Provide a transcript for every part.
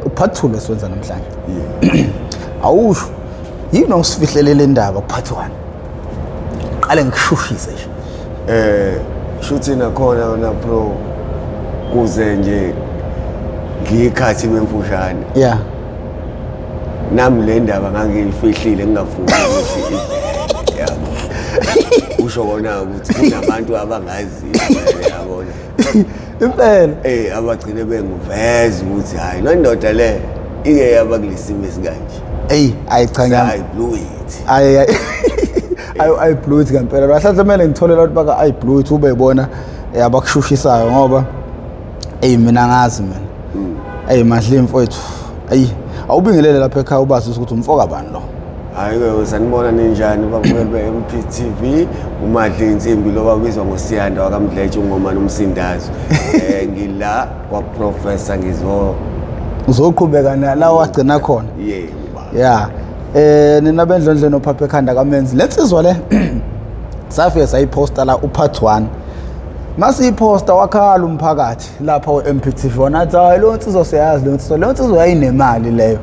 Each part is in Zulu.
Upart 2 lesiwenza namhlanje. Awusho yini osifihlelele indaba kupart 1? Qale ngikushushise nje. Shuthi nakhona wena bro, kuze nje ngiyikhathi bemfushane. Nami le ndaba ngangiyifihlile, ngingafuni ukuthi ivele, yabo. Usho kona ukuthi kunabantu abangaziyo, yabona. Impela. Abagcine bengiveza ukuthi hayi, lo ndoda le ike yaba kulesimo esikanje. Ey, ayi cha ngiyam. I blew it. Ayi ayi. Ayi, I blew it ngempela. Bahlahle kumele ngithole la baka I blew it ube bona abakushushisayo ngoba ey mina ngazi mina. Ey madli mfowethu. Ayi, awubingelele lapha ekhaya ubazi ukuthi umfoka bani lo. Hayi ke, sanibona, ninjani babukeli be-MPTV? Umadli insimbi lo babizwa ngoSiyanda wakaMdletshe, ungomani umsindazo. Ngila kwa professor ngizo Uzoqhubeka la wagcina khona. Yebo baba. Yeah. Nina bendlondle nophapha ekhanda kaMenzi. Lensizwa le safike sayiposta la upart 1. Masiyiposta wakhala umphakathi lapha we-MPTV, wona athi hayi, lo nsizwa siyazi, lo nsizwa, lo nsizwa yayinemali leyo.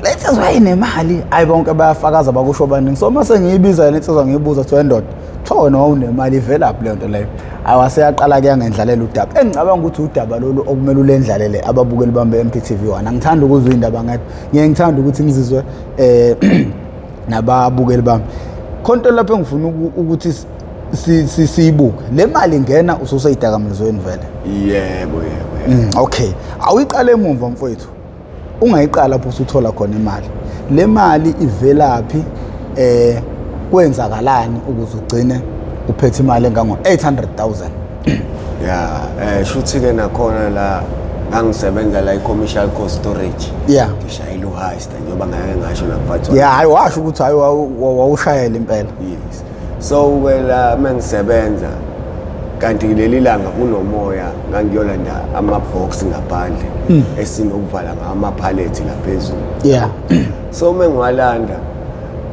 Le nsizwa yayinemali, hayi bonke bayafakaza, bakusho baningi. So mase ngiyibiza le nsizwa, ngiyibuza kuthiwa ndoda, kuthiwa wena wawunemali, ivelaphi leyo nto leyo? Awaseyaqala kuyangendlalela udaba. Engicabanga ukuthi udaba lolu okumele ulendlalele ababukeli bami be-MPTV 1. Angithandi ukuzwa indaba ngathi, ngiye ngithanda ukuthi ngizizwe nababukeli bami. Khonto lapho engifuna ukuthi siyibuke. Le mali ingena ususeyidakamizweni vele. Yebo. Okay. Awuyiqale emumva mfowethu. Ungayiqala lapho usuthola khona imali. Le mali ivelaphi, kwenzakalani ukuze ugcine uphethe imali engango 800,000? Ya, shuthi ke nakhona la ngangisebenza la i-commercial cold storage. Ngishayela uHyster njengoba ngake ngasho nakupart 1. Yeah, hayi washo ukuthi hayi wawushayela impela. Yes. So ke la mengisebenza kanti leli langa kunomoya, ngangiyolanda ama-box ngaphandle esinokuvala ngamaphalethe laphezulu. So mengiwalanda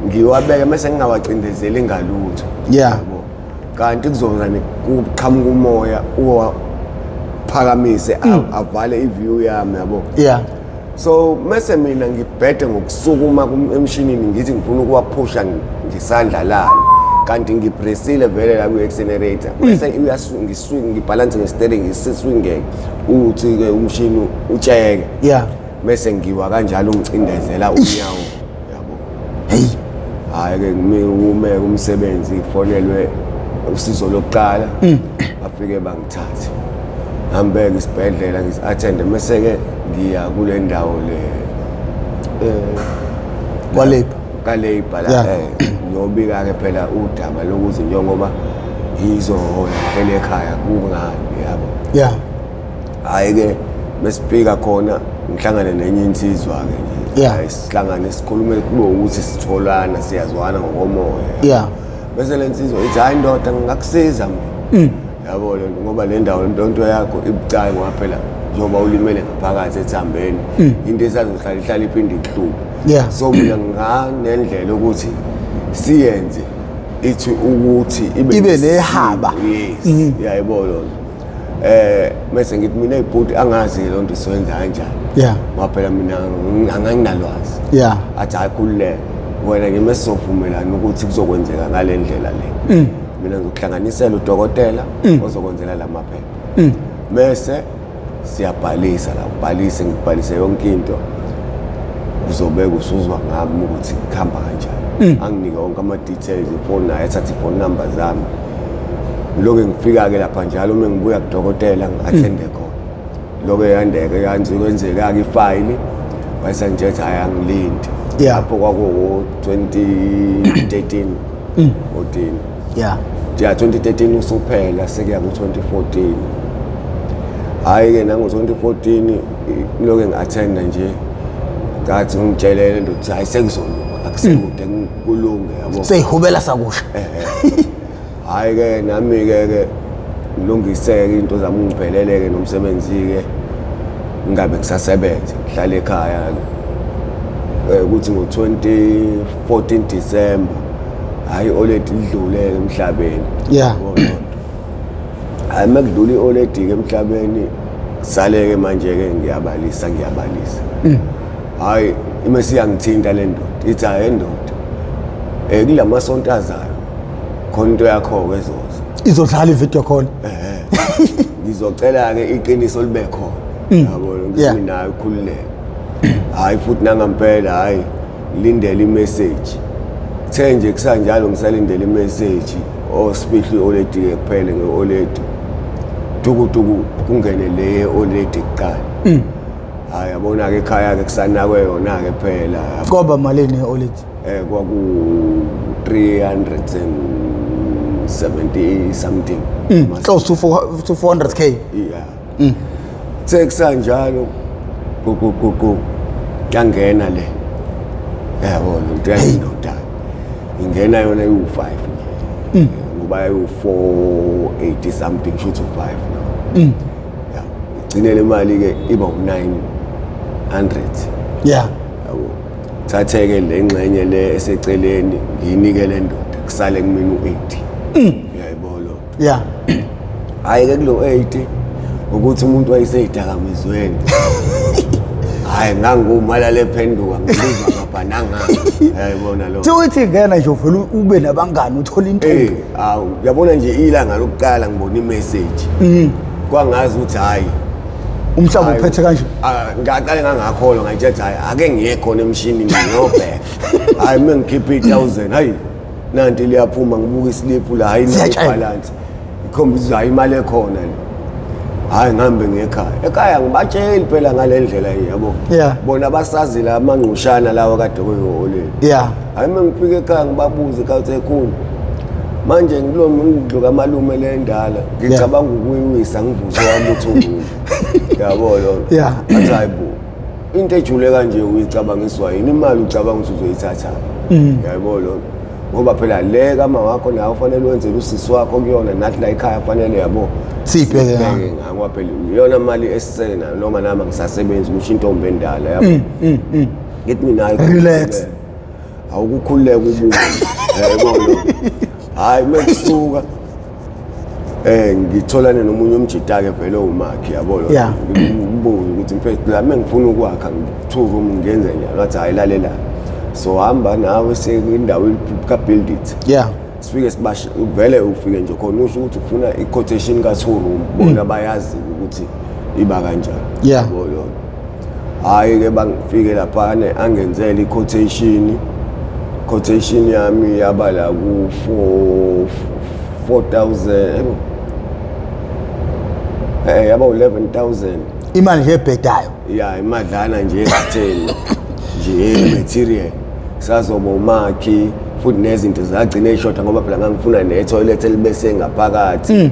ngiwabeke mase ngingawacindezeli ngalutho. Yabo. Kanti kuzoza kuqhamuka umoya uwaphakamise avale i-view yami, yabo. So mase mina ngibhede ngokusukuma emshinini, ngithi ngifuna ukuwaphusha ngesandla lami, kanti ngipressile vele la ku-accelerator, bese ngiswing, ngibalance nge-steering, ngisiswingeke uthi ke umshini utsheke. Bese ngiwa kanjalo, ngicindezela unyawo, yabo. Hey. Hayi ke, ngime umsebenzi, ngifonelwe usizo lokuqala, bafike bangithathe, ngihambeke isibhedlela, ngisi-attende, mese ke ngiya kule ndawo le Kwa labour. Ka labour la. Ngiyobika ke phela udaba lokuthi njengoba ngizohola ngihlele ekhaya kungani, yabo. Hayi ke, mesifika khona ngihlangane nenye insizwa ke nje. Hayi, sihlangane sikhulume, kube ukuthi sitholana, siyazwana ngokomoya. Bese le nsizwa ithi hayi ndoda, ngingakusiza mina, yabo, le nto ngoba le ndawo nto yakho ibucayi, ngoba phela njengoba ulimele ngaphakathi ethambeni, into esazohlala ihlala iphinde ikuhluphe. So mina nganendlela ukuthi siyenze ithi ukuthi ibe Ibe nehaba. Yes, yayibona loo nto. Mase ngithi mina ibhuti, angazi le nto isoyenza kanjani. Ngoba phela mina anginalwazi. Athi hayi, khululeka wena, ngime sizovumelana ukuthi kuzokwenzeka ngale ndlela le. Mina ngizokuhlanganisela udokotela ozokwenzela la maphepha, bese siyabhalisa la, ubhalise, ngikubhalise yonke into, uzobeka usuzwa ngami ukuthi kuhamba kanjani. Anginike wonke ama-details, ifoni naye ethathe i-phone number zami. Ngilokhu ngifika-ke lapha njalo uma ngibuya kudokotela, ngi-attende khona. Lokho yandeke yanze kwenzeka-ke ifayili, wayesengitshela ukuthi hhayi, angilindi. Lapho kwakuwo-2013 14. Ya, 2013 usuphela, sekuya ku-2014. Hhayi-ke, nango-2014 ngilokhu ngi-attenda nje, ngathi ngitshelele nto ukuthi hhayi, sekuzolunga, akusekude kulunge, yabo. Seyihubela sakusha. Hhayi-ke, nami-ke ke ngilungiseke into zami, ngiphelele-ke nomsebenzi-ke, ngingabe ngisasebenza, ngihlale ekhaya-ke. Ukuthi ngo-2014 December, hhayi, i-oledi lidlule-ke emhlabeni. Yabo loo nto. Hhayi, uma kudlula i-oledi-ke emhlabeni, Sale-ke manje-ke ngiyabalisa ngiyabalisa. Hhayi, imese iyangithinta le ndoda, ithi hhayi ndoda, kula masonto azayo khona into yakho-ke ezoza. Izodlala i-video call. Ngizocela-ke iqiniso libe khona. Yabo, ngithi nayo ukhululeke. Hhayi futhi nangampela, hhayi ngilindele i-message. Kuthe nje kusanjalo ngisalindele i-message, osifihli i-oledi-ke kuphele nge-oledi. Dukuduku kungene le oledi kuqala. Hhayi yabona-ke ekhaya-ke kusanakwe yona-ke phela. Kwaba malini i-oledi? Kwaku 370 something. Close to 400K. Yeah. Sekusanjalo go go go go yangena le. Yabo into yayindoda. Ingena yona iwu5 nje. Ngoba ayu480 something shoot u5 now. Yeah. Igcine le mali ke iba u900. Yeah. Yabo. Thatheke le ngxenye le eseceleni ngiyinike le ndoda kusale kumina u80. Uyayibona lo. Yeah. Hayi ke kulo 80 ukuthi umuntu wayeseyidakamizweni. Hayi ngangumala lephenduka ngibuzwa ngapha nanga. Uyayibona lo. Uthi ngena nje uvela ube nabangani uthola intombi. Awu uyabona nje ilanga lokuqala ngibona i-message. Kwangazi ukuthi hayi Umhlaba uphethe kanje. Ngaqale ngangakholwa ngayitshela hayi ake ngiye khona emshinini ngiyobheka. Hayi mina ngikhipha i1000 hayi nanti liyaphuma ngibuka islip la hayi balance. Ikhombisa hayi imali ekhona le. Hayi ngihambe ngekhaya. Ekhaya ngibatsheli phela ngale ndlela yabo. Bona basazila amangqushana lawa kade kuyiholeni. Yeah. Hayi mina ngifika ekhaya ngibabuze ekhaya ekhulu. Manje ngilo ndlu kamalume le ndala ngicabanga ukuyiwisa ngivuse wami uthungu. Yabo lo. Yeah. Athi hayibo. Into ejule kanje uyicabangiswa yini imali ucabanga ukuthi uzoyithatha. Yabo lo. Ngoba phela le kama wakho nawe ufanele wenzele usisi wakho kuyona nathi la ekhaya fanele yabo. Sibheke ngoba phela iyona mali esisele nayo noma nami ngisasebenzi kusho intombi endala yabo. Ngithi mina hayi relax. Awukukhululeka ubuye. Yabo lo. Hayi mekusuka ngitholane nomunye umjita ke vele umakhi yabo lo. Ngibuza ukuthi mfethu la mengifuna ukwakha two room ngenze njalo wathi hayi lalela. So hamba nawe sekwindawo ka build it. Yeah. Sifike sibashe vele ufike nje khona usho ukuthi ufuna i-quotation ka two room bona bayazi ukuthi iba kanjani. Yeah. Yabo lo. Hayi ke bangifike lapha angenzele i-quotation. Quotation yami yaba la ku 4000 yaba 11000. Imali nje ebhedayo. Yeah, imadlana nje ekutheni nje material. Sazoba umakhi futhi nezinto zagcina eshoda ngoba phela ngangifuna ne-toilet elibese ngaphakathi.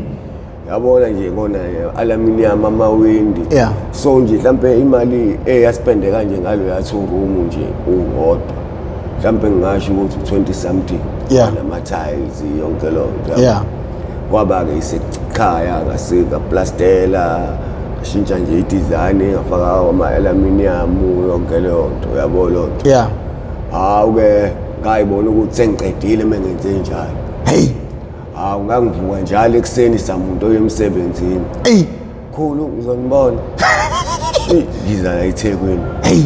Yabona nje kona aluminium amawindi. Yeah. So nje mhlambe imali eyaspende kanje ngalo ya two room nje uwodwa. Mhlambe ngingasho ukuthi 20 something. Yeah. Nama tiles yonke lonto. Yeah. Kwaba ke isekhaya ngasika plastela shintsha nje i-design ngafaka ama aluminium yonke leyo nto yabo lonto. Yeah. Hawu ke ngayibona ukuthi sengiqedile mengenze njalo. Hey. Hawu ngangivuka njalo ekuseni samuntu oyemsebenzini. Hey. Khulu ngizonibona. Ngiza la eThekwini. Hey.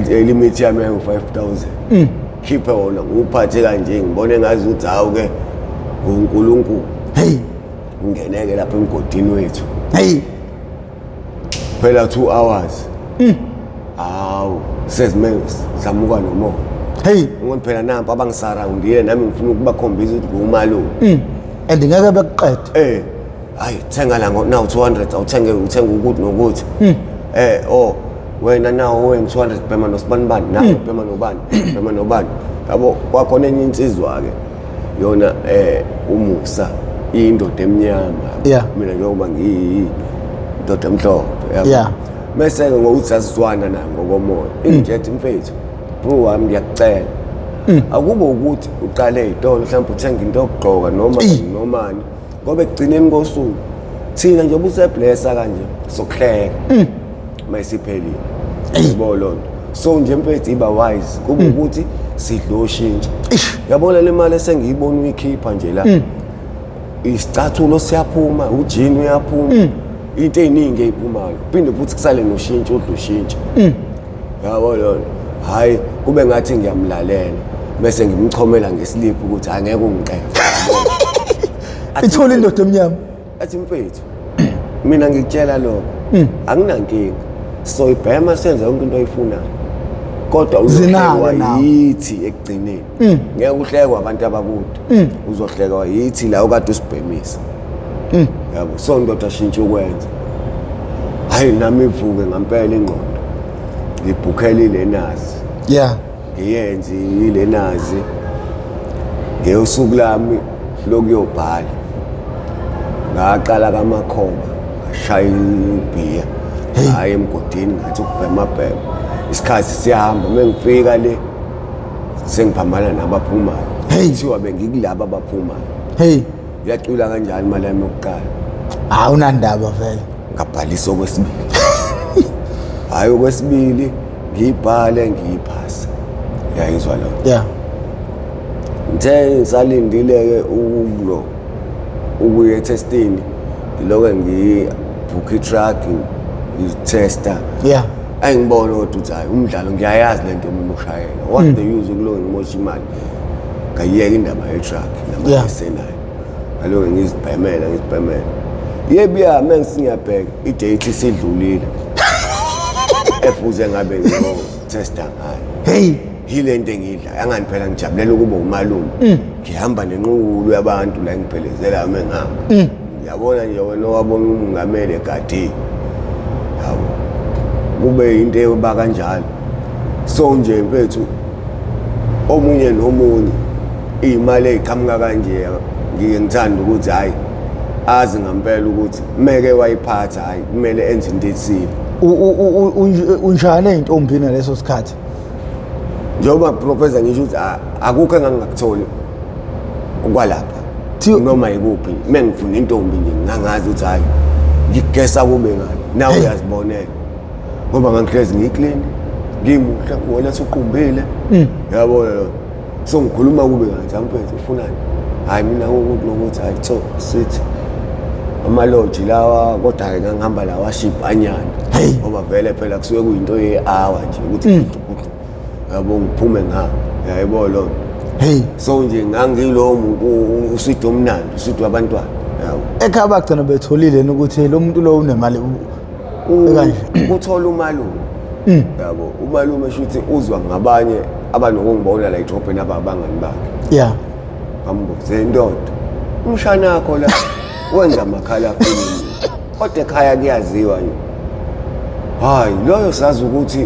Limit yami ayu 5000. Khiphe wona nguphathe kanje ngibone ngazi ukuthi hawu ke nguNkulunkulu. Hey. Ngingeneke lapha emgodini wethu. Hey. Phela 2 hours. Hawu sezime samuka nomoya. Hey. Ngoba phela nampa abangisurroundile nami ngifuna ukubakhombisa ukuthi ngumalume. And ngeke bekuqede. Hayi thenga la ngo now 200 awuthenge uthenga ukuthi nokuthi. Oh wena nawo wena 200 bhema nosibanibani nawe bhema nobani bhema nobani. Yabo kwakhona enye insizwa ke yona umusa indoda emnyama. Mina njengoba ngiyindoda emhlophe yabo. Yeah. Mase ke ngokuthi sasizwana naye ngokomoya. Ingitshela mfethu bro wami ngiyakucela. Akube ukuthi uqale izitolo mhlawumbe uthenga into yokugqoka noma nomani ngoba ekugcineni kosuku thina nje ubuseblessa kanje sokuhleka mayisiphelile. Yabo lonto. So nje mfethu iba wise kube ukuthi sidlo ushintsha. Yabona le mali esengiyibona uyikhipha nje la. Isicathulo siyaphuma, ujini uyaphuma. Into eziningi eziphumayo, phinde futhi kusale noshintsho, udla ushintsho. Yabo lona, hayi, kube ngathi ngiyamlalela bese ngimchomela ngeslip ukuthi angeke ungiqede. Ithola indoda emnyama. Athi mfethu, mina ngikutshela lokho, anginankinga, soyibhema senze yonke into oyifunayo, kodwa uzohlekwa yithi ekugcineni. Ngeke uhlekwe abantu abakude, uzohlekwa yithi la okade usibhemisa. Yabo, so ndoda, shintsha ukwenza. Hayi, nami ivuke ngampela ingqondo, ngibhukhela ilenazi. Ngiyenze ilenazi ngeyosuku lami lokuyobhala. Ngaqala kamakhoba, ngashaya ibhiya, hayi, emgodini, ngathi ukubhema bhema, isikhathi siyahamba. Uma ngifika le, sengiphambana nabaphumayo. Kuthiwa bengikulaba abaphumayo. Yacwila kanjani imali yami yokuqala? Awunandaba vele. Ngabhalisa okwesibili. Hhayi, okwesibili ngiyibhale, ngiyiphase. Yayizwa lo. Ngithe ngisalindile-ke ukulo ukuya ethestini, ngiloke ngibhukha i-truck, ngithesta. Ayingibona kodwa ukuthi hayi, umdlalo ngiyayazi lento mina ukushayela. What the use ukuloke ngimosha imali? Ngayiyeka indaba ye-truck namanje esenayo. Ngaloke ngizibhemela, ngizibhemela. Yebo ya, mengisi ngiyabheka i-date isidlulile efuze ngabe ngiyotesta ngayo. Yile nto engiyidlayo angani phela, ngijabulela ukuba umalume, ngihamba nenqulu yabantu la ngiphelezela uma ngihamba. Ngiyabona nje wena owabona umongameli egadini, yabo, kube into eba kanjalo. So nje mfethu, omunye nomunye iy'mali ey'qhamuka kanje, ngike ngithanda ukuthi hhayi, azi ngampela ukuthi meke wayiphatha, hhayi, kumele enze into ethile. Unjani ey'ntombini ngaleso sikhathi? Njengoba, professor, ngisho ukuthi akukho engangingakutholi kwalapha noma yikuphi. Uma ngifuna intombi nje, ngangazi ukuthi hhayi, ngigesa kube ngani nawe. Uyazibonela ngoba ngangihlezi ngiyi-clean, ngimuhle, wena suqumbile, yabona lo. So ngikhuluma kube kanje, amfethu, ufunani? Hhayi, mina ukuthi nokuthi, hhayi, so sithi amaloji lawa, kodwa-ke ngangihamba lawa ashibhanyana ngoba vele phela kusuke kuyinto ye-hour nje ukuthi gudlu, yabo, ngiphume nga, yayibona loo nto. So nje ngangilowo muntu uswidi omnandi, uswidi wabantwana, yabo. Ekhaya bagcina betholile yini ukuthi lo muntu lo unemali ekanje? Uthola umalume, yabo, umalume shuthi uzwa ngabanye abanokungibona la edrobheni, ababangani bakhe. Bambuze, indoda, umshana wakho la wenza amakhala afini, kodwa ekhaya kuyaziwa nje, hayi, loyo sazi ukuthi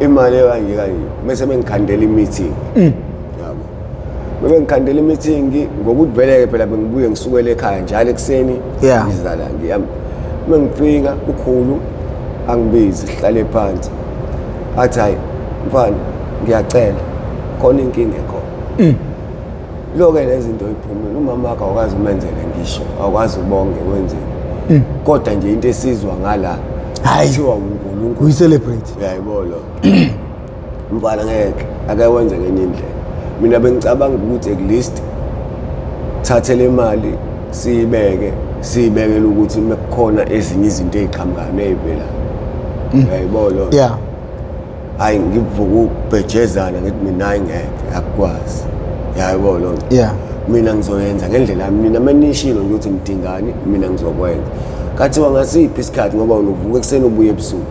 imali ekanje kanje. Bese bengikhandela i-meeting, yabo, bebengikhandela i-meeting ngokuthi vele-ke phela bengibuye ngisukele ekhaya njalo ekuseni. Ngizala ngiyami, uma ngifika ukhulu angibizi, sihlale phansi, athi, hayi mfana, ngiyacela, khona inkinga ekhona. Lo-ke lezi zinto iphumile, umama wakho awukwazi umenzele ngisho, awukwazi ubonge wenzeni, kodwa nje into esizwa ngala Hhayi. kuthiwa uNkulunkulu. Uyi-celebrate. Uyayibona mfana, ngeke ake wenze ngenye indlela. Mina bengicabanga ukuthi at least thathe le mali siyibeke, siyibekele ukuthi mekukhona ezinye izinto ey'qhamukayo ney'velayo, uyayibona lo. Hayi, ngivuka ukubhejezana, ngithi mina hayi, ngeke akukwazi, yayibona lo. Mina ngizoyenza ngendlela yami. Mina menishilo nje ukuthi nidingani, mina ngizokwenza. Kathiwa ngasiphi isikhathi, ngoba unovuka ekuseni ubuye ebusuku,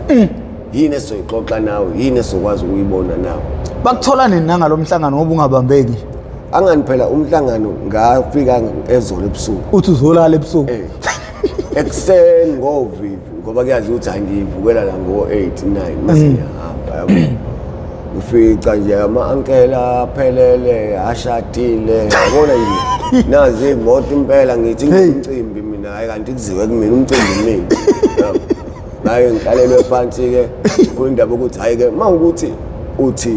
yini esizoyixoxa nawe, yini esizokwazi ukuyibona nawe? Bakuthola nini nangalo mhlangano, ngoba ungabambeki? Angani phela umhlangano ngafika ezolo ebusuku. Uthi uzolala ebusuku? Eh, ekuseni ngovivi, ngoba kuyazi ukuthi hayi, ngiyivukela la ngo-8 9, mase ngiyahamba, yabo. Ngifica nje ama-ankela aphelele, ashadile, yabona nje, nazi iy'moto impela, ngithi ngumcimbi mina, hhayi, kanti kuziwe kumina umcimbi mina, yabo. Ngaye ngihlalelwe phansi-ke kuyindaba ukuthi hhayi-ke, uma ukuthi uthi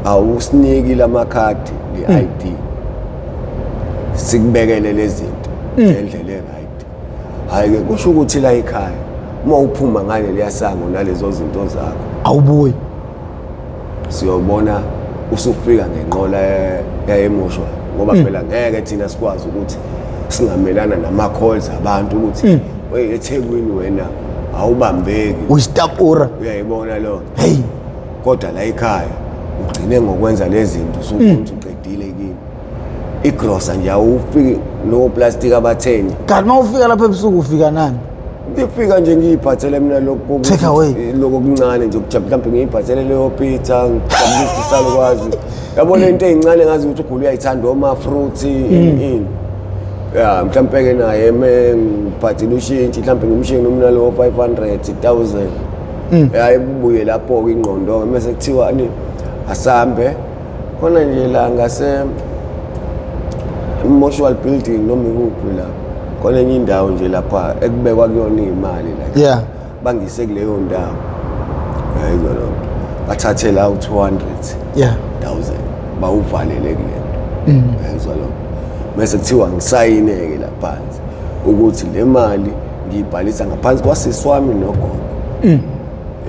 awusiniki lamakhadi le-ID, sikubekele lezi zinto ngendlela e-right, hhayi-ke, kusho ukuthi la ekhaya uma uphuma ngaleliya sango nalezo zinto zakho, awubuyi. Siyobona usufika ngenqola yayemoshwa, ngoba phela ngeke thina sikwazi ukuthi singamelana nama-calls abantu ukuthi, wey, eThekwini wena. Awubambeki. Uyisitapura. Uyayibona lo. Hey. Kodwa la ekhaya ugcine ngokwenza lezi zinto usukuthi uqedile kini. Igrosa nje awufiki no plastic abatheni. Kanti uma ufika lapha ebusuku ufika nani? Ngifika nje ngiyiphathele mina lokho Take away. Lokho okuncane nje ukujabula mhlawumbe ngiyiphathele leyo pizza ngijabulisa isalukwazi. Yabona into ezincane ngazi ukuthi ugula uyayithanda oma fruits ini. Ya mhlawumbe ke naye me ngiphathile ushintshi mhlawumbe ngimshini umna lo 500 1000. Ya ibuye lapho ke ingqondo mase kuthiwa ni asambe khona nje la ngase Moshwal building noma ikuphi la khona enye indawo nje lapha ekubekwa kuyona iy'mali la Yeah. Bangise kuleyo ndawo, yayizwa loo nto, bathathe la u-200 thousand bawuvalele kule nto, yayizwa loo nto. Bese kuthiwa ngisayine-ke la phansi ukuthi le mali ngiyibhalisa ngaphansi kwasisi wami nogogo,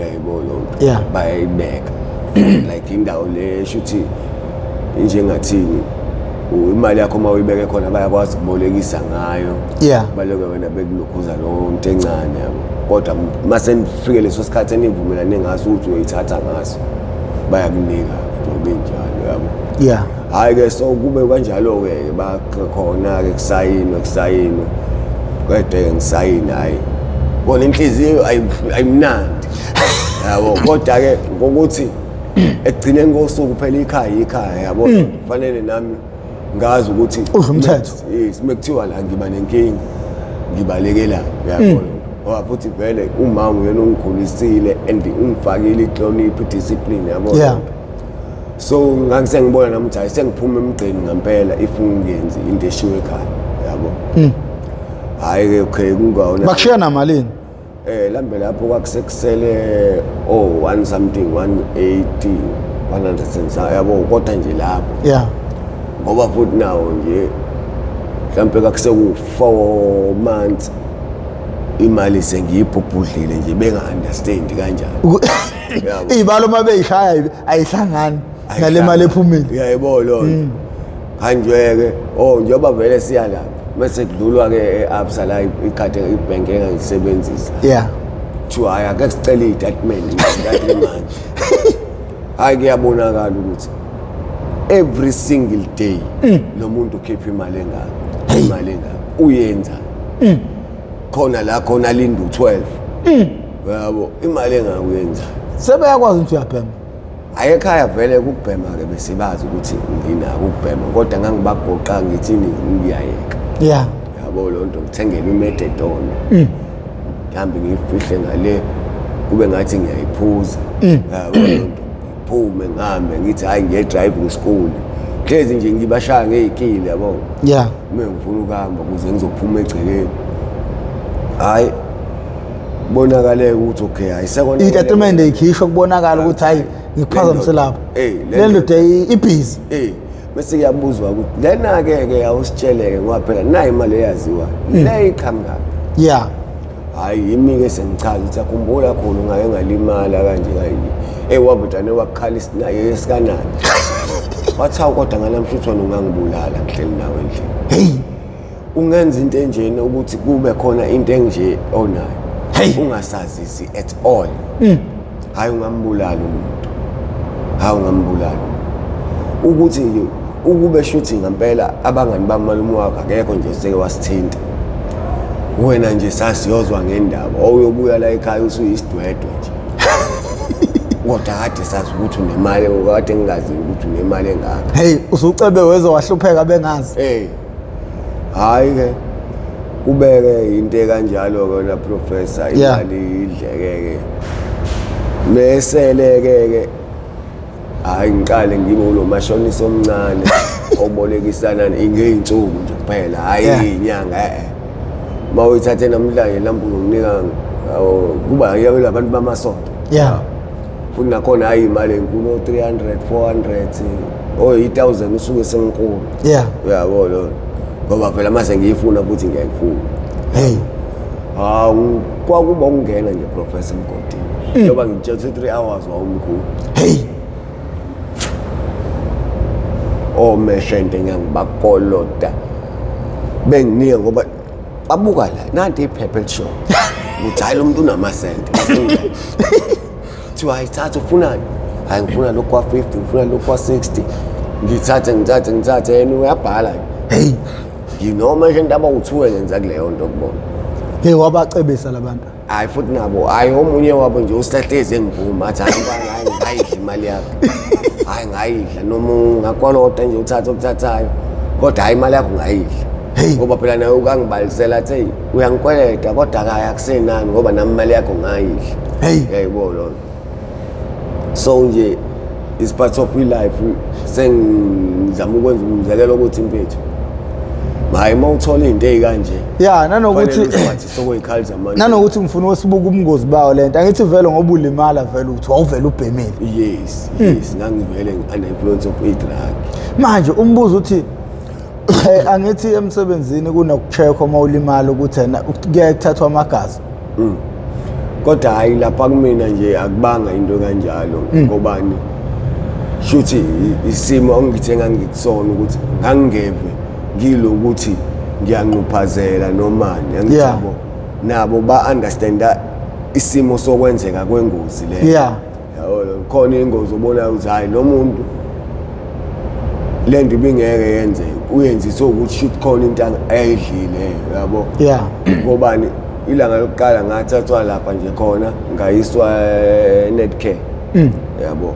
yayibo loo nto. Bayayibeka like indawo le shuthi njengathini, imali yakho uma uyibeke khona bayakwazi ukubolekisa ngayo. Baloke wena bekulokhuza leyo nto encane, yabo. Kodwa mase nifike leso sikhathi enivumelane ngaso ukuthi uyoyithatha ngaso, bayakunika njengoba injalo, yabo. Hhayi-ke, so kube kanjalo-ke, bakhona-ke kusayinwe qede ngisayine. Hhayi bona, inhliziyo ayimnandi, yabo. Kodwa-ke ngokuthi ekugcineni kosuku phela ikhaya ikhaya, yabo, kufanele nami ngazi ukuthi Udla umthetho. Yes, mekuthiwa la ngiba nenkinga ngibalekela, uyabona, ngoba futhi vele umama uyena ungikhulisile and ungifakile inhlonipho, i-discipline, yabo. So ngangisengibona nami ukuthi hayi, sengiphuma emgqeni ngampela if ngingenzi into eshiwe ekhaya, yabo. Hhayi-ke, okay, kungawona. Bakushiya namalini? Lambe lapho kwakusekusele oh one something, 180, 100 and yabo, kodwa nje lapho ngoba futhi nawo nje mhlampe kakuseku 4 months imali sengiyibhubhudlile nje, benga-understand kanjani. Yabo. Iy'balo uma beyishaya ayihlangani nale mali ephumile. Uyayibona loo nto, hanjwe-ke, oh, njengoba vele siya lapha mase kudlulwa-ke e-Absa la, ikhadi ibhenki engangiyisebenzisa, kuthiwa hhayi, ake sicele iy'tatimende ka-3 months. Hhayi, kuyabonakala ukuthi every single day lo muntu ukhipha imali engaka, imali engaka, uyenza khona la khona linda u-12, yabo, imali engaka uyenza. Sebeyakwazi ukuthi uyabhema? Hhayi, ekhaya vele ukubhema-ke besibazi ukuthi nginako ukubhema, kodwa ngangibagoqa ngithini, ngiyayeka. Yabo loo nto, ngithengele i-methadone, mhlawumbe ngiyifihle ngale kube ngathi ngiyayiphuza, yabo loo nto. Ngiphume ngihambe ngithi hhayi, ngiye driving school, hlezi nje ngibashaya ngey'kili, yabo. Uma ngifuna ukuhamba ukuze ngizophuma egcekeni, hhayi, bonakaleke ukuthi okay, hayi, sekona. Iy'tatimende ikhishwa kubonakala ukuthi hhayi, ngikuphazamise lapho. Le Le ndoda ibhizi. Bese kuyabuzwa ukuthi lena-ke ke awusitsheleke, ngoba phela nayo imali eyaziwa le iqhamukaphi. Hhayi, yimi-ke sengichaza ukuthi akhumbula khulu ngake ngalimala kanje kanje, eyi, wabudane wakukhala isinaye esikanani, wathi hawu, kodwa nganamhla uthi wena ungangibulala ngihleli nawe endlini. Hey. Ungenza into enjena ukuthi kube khona into enje onayo ungasazisi at all, hayi, ungambulala umuntu, hayi, ungambulala umuntu. Ukuthi nje ukube shuthi ngempela abangani bami, malume wakho akekho nje seke wasithinta wena nje, sasiyozwa ngendaba owuyobuya la ekhaya usuyisidwedwe nje, kodwa kade sazi ukuthi unemali, kade ngingazi ukuthi unemali engaka. Hey, usucebe weze wahlupheka bengazi. Hey, hayi ke, kubeke into ekanjalo ke wena professor. Imali idleke ke, mesele ke ke hayi, ngiqale ngibe ulo mashonisa omncane obolekisana ngey'nsuku nje kuphela, hhayi inyanga, uma uyithathe namhlanje lampu uzonginika kuba yabo labantu bamasonto. Futhi nakhona hayi, imali enkulu, o-300, 400, oyi-1000 usuke senkulu. Uyabo lona, ngoba phela mase ngiyifuna futhi ngiyayifuna. Hey. Hawu, kwakuba ukungena nje professor emgodini, njengoba ngitshela ukuthi 3 hours wawumkhulu. Hey. Omeshente ngiyangibakolota, benginika ngoba babuka la nanti iphepha elishoyo. Ukuthi hayi, lo muntu unamasente. Kuthiwa hayi, thatha, ufunani? Hayi, ngifuna lokhu kwa-50, ngifuna lokhu kwa-60. Ngithathe, ngithathe, ngithathe, yena uyabhala. Hey. Nginoma nje into abawu-two ngenza kuleyo nto kubona. Hey, wabacebisa labantu. Hayi, futhi nabo, hayi, omunye wabo nje usahlezi engivuma, athi hayi mfana, hayi, ngayidla imali yakho, hayi, ngayidla, noma ungakwalota nje uthathe okuthathayo, kodwa hayi, imali yakho ngayidla. Hey. Ngoba phela naye ukangibalisela, athi hey, uyangikweleta, kodwa akayi, akusenani, ngoba nami imali yakho ngayidla. Hey. Yayibona lona. So nje is part of life. Sengizama ukwenza umzekelo ukuthi impethu, hayi, uma uthola into ey'kanje, Ya, nanokuthi kufanele uziphathise okwey'khali zamanje. Nanokuthi ngifuna ukusibuka ubungozi bawo lento. Angithi vele ngoba ulimala vele ukuthi wawuvele ubhemile. Yes, ngangivele under influence of i-drug. Manje umbuzo uthi angithi emsebenzini kunokucheckwa uma ulimala ukuthi ena kuyaye kuthathwa amagazi. Kodwa hhayi, lapha kumina nje akubanga into kanjalo. Ngobani? Shuthi isimo engithe ngangikusona ukuthi ngangingeve ngilokuthi ngiyanquphazela nomani, angithi, yabo, nabo ba-understanda isimo sokwenzeka kwengozi le. Yabo, khona ingozi obonayo ukuthi hhayi, lo muntu le nto ibingeke yenzeke, uyenziswe ukuthi shuthi khona into ayidlile, yabo. Ngobani? Ilanga lokuqala ngathathwa lapha nje khona, ngayiswa e-Netcare, yabo,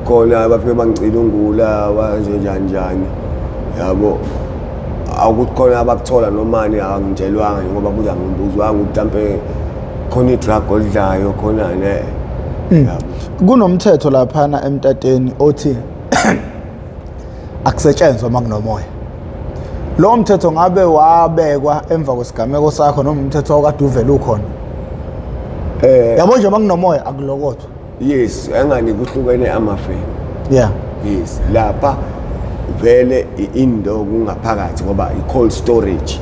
khona bafike bangicilungula kanje njani njani, yabo, akuthi khona abakuthola nomani, angitshelwanga nje, ngoba kuthi angibuzwanga ukuthi mhlampe khona i-drug olidlayo khona ne, yabo. Kunomthetho laphana emtateni othi akusetshenzwa uma kunomoya. Lo mthetho ngabe wabekwa emva kwesigameko sakho noma umthetho wawukade uvele ukhona? Yabo nje, uma kunomoya akulokothwa. Yes, engani kuhlukene amafemu. Yes, lapha vele i-indoor, kungaphakathi ngoba i-cold storage.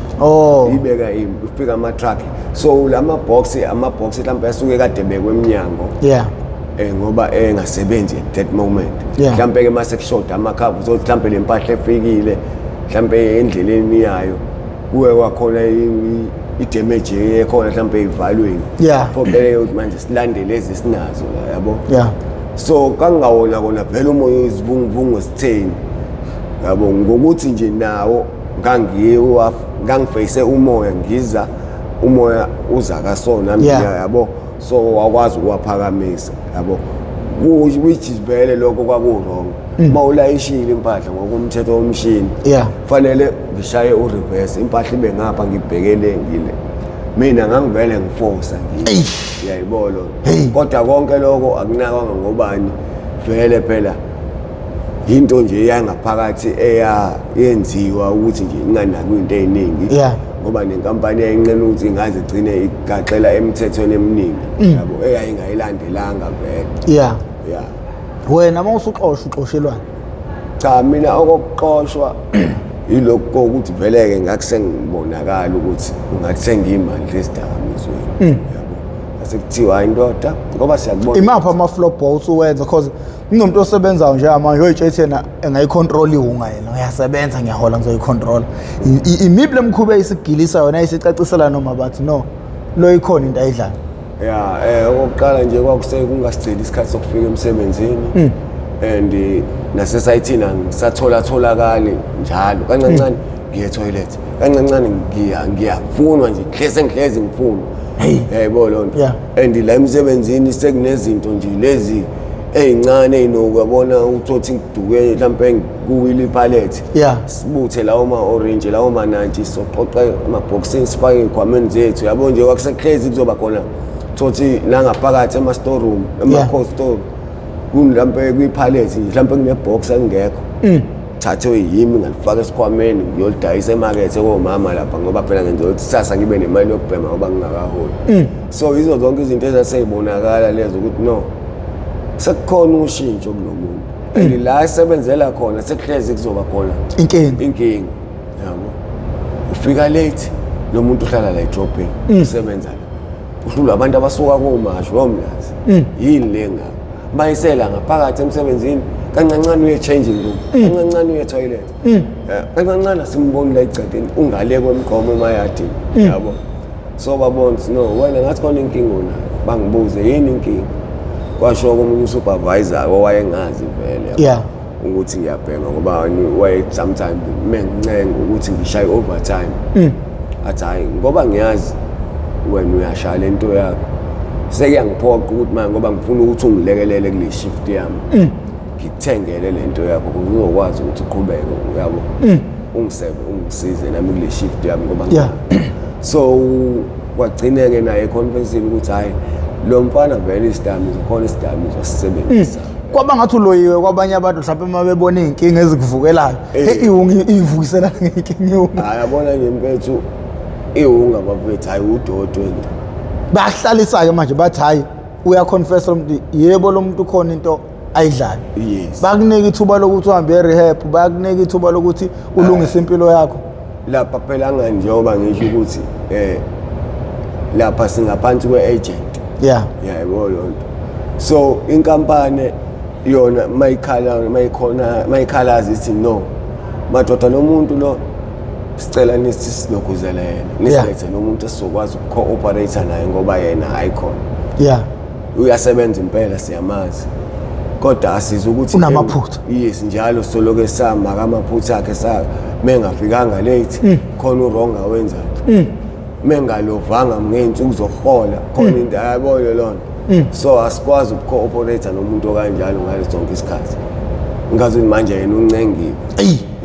Ibeka ifika ama-truck, so lama box, ama-box mhlawumbe asuke kade bekwe eminyango ngoba engasebenzi at that moment. Mhlambe ke mase kushoda amakhavu, so mhlambe le mpahla efikile mhlambe endleleni yayo kuwe kwakhona i-damage ekhona mhlambe ivalweni, phoqeleke ukuthi manje silandele lezi esinazo la, yabo. So kangawona kona vele umoya wezivunguvungu esitheni, yabo, ngokuthi nje nawo ngangiwa ngangifeyise umoya, ngiza umoya uza kaso nami, yabo, so wakwazi ukuwaphakamisa, yabo, which is vele lokho kwaku-wrong. Uma ulayishile impahla ngokomthetho womshini, fanele ngishaye u-reverse, impahla ibe ngapha, ngibhekele ngile. Mina ngangivele ngifosa ngi yayibona. Hey. Kodwa konke lokho akunakwanga ngobani? Vele phela into nje yangaphakathi eya yenziwa ukuthi nje inganakwa into ey'ningi, ngoba nenkampani yayinqena ukuthi ingaze igcine igaxela emithethweni eminingi, yabo, eyayingayilandelanga vele. Ya. Wena uma usuxoshwa, uxoshelwani? Cha, mina okokuxoshwa yilokhu kokuthi vele-ke ngakusengibonakala ukuthi ngathi sengiyimandla esidakamizweni, yabo, asekuthiwa hayi ndoda, ngoba siyakubona. Imaphi ama-flop usuwenza? Cause kunomuntu osebenzayo njengamanje oyitshethi yena engayicontrol iwunga, yena uyasebenza, ngiyahola, ngizoyicontrola. Imiphi le mkhuba eyisigilisa yona, ayisicacisela, noma bathi no, lo ikhona into ayidlayo? Ya, okokuqala nje kwakuse kungasigcini isikhathi sokufika emsebenzini, and nasesayithini angisathola tholakali njalo. Kancancane ngiye toilet, kancancane ngiyafunwa nje, ngihleze ngihlezi ngifunwa. Hey. Yayibona loo nto. And la emsebenzini sekunezinto nje lezi ey'ncane ey'nokuyabona, uthothi ngiduke mhlampe kuwile iphalethe, sibuthe lawo ma-orange, lawo manantshi, soqoqa emabhokisini, sifake ey'khwameni zethu, yabo nje. Kwakusekuhlezi kuzoba khona, thothi nangaphakathi ema-storeroom, ema-cold store, mhlampe kwiphalethe nje, mhlampe kune-box engekho, thathwe yimi, ngalifaka esikhwameni, ngiyolidayisa emakethe komama lapha, ngoba phela ngenza ukuthi kusasa ngibe nemali yokubhema ngoba ngingakaholi. So yizo zonke izinto ezasey'bonakala lezo ukuthi no, sekukhona ushintsho kulo muntu, and la esebenzela khona sekuhlezi kuzoba khona inkinga. Inkinga, yabo. Ufika late lo muntu, uhlala la edrobheni, usebenza la, uhlulwa abantu abasuka komashu omlazi. Yini le ngaka bayisela ngaphakathi emsebenzini? Kancancane uye changing room, kancancane uye toilet, kancancane asimboni la egcekeni, ungale kwemgqomo emayadini, yabo. So babona ukuthi no, wena ngathi khona inkinga onayo. Bangibuze yini inkinga, kwasho komunye usupervisor owayengazi vele, yabo, ukuthi ngiyabhema, ngoba waye sometimes mengincenga ukuthi ngishaye overtime, athi hayi, ngoba ngiyazi wena uyashaya lento yakho, sekuyangiphoqa ukuthi manje ngoba ngifuna ukuthi ungilekelele kule shift yami, ngikuthengele lento yakho ukuze uzokwazi ukuthi uqhubeke, uyabo, ungisebe, ungisize nami kule shift yami ngoba so kwagcine-ke naye econfessile ukuthi hhayi, lo mfana vele isidakamizwa khona, isidakamizwa sisebenzisa. Kwaba ngathi uloyiwe kwabanye abantu, mhlawumbe uma bebona iy'nkinga ezikuvukelayo. Hey, iwunga ivukisela ngey'nkinga iwunga. Hhayi, yabona nje mfethu, iwunga bafethu, hhayi, udoti wento. Bayakuhlalisa-ke manje, bathi hhayi, uyaconfessa lo muntu, yebo, lo muntu khona into ayidlayo. Yes. Bakunika ithuba lokuthi uhambe e-rehab, bayakunika ithuba lokuthi ulungise impilo yakho. Lapha phela njengoba ngisho ukuthi lapha singaphansi kwe-agent. Yayebo loo nto. So inkampani yona mayikhala, mayikhona, mayikhalaza ithi no madoda, lo muntu lo sicela nithi silokhuzele yena, nisilethe lo muntu esizokwazi uku-cooperate naye, ngoba yena ayikhona, uyasebenza impela, siyamazi, kodwa asiza ukuthi Unamaphutha. Yes, njalo soloke sama amaphutha akhe, sa mengafikanga late khona uwrong awenzayo, mengalovanga ngey'nsuku zokuhola khona into, ayabona loo nto. So asikwazi uku-cooperate nomuntu okanjalo ngalo sonke isikhathi, ngazi manje yena uncengiwe.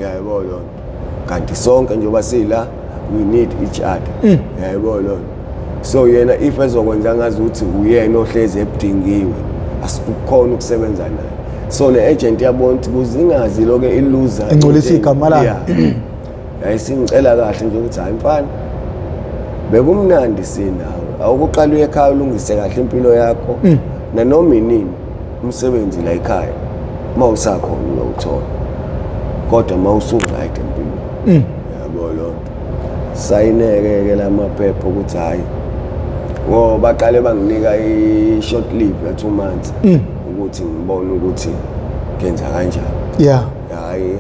Yayebo loo nto. Kanti sonke njengoba sila, we need each other, yayebo loo nto. So yena if ezokwenza ngazi ukuthi uyena ohlezi ebudingiwe, asikukhona ukusebenza naye. So ne-agent yabona ukuthi kuze ingazi loke iluza Ingcolisa igama layo. Yeah. Yayisingicela kahle nje ukuthi hayi mfana, bekumnandi sinawe, awukuqala uye ekhaya ulungise kahle impilo yakho, nanoma inini umsebenzi la ekhaya uma usakhona uyawuthola, kodwa uma usu-right empilweni, yabo loo nto. Sayineke-ke la maphepha ukuthi hhayi, ngoba baqale banginika i-short leave ya 2 months ukuthi ngibone ukuthi ngenza kanjani. Hhayi,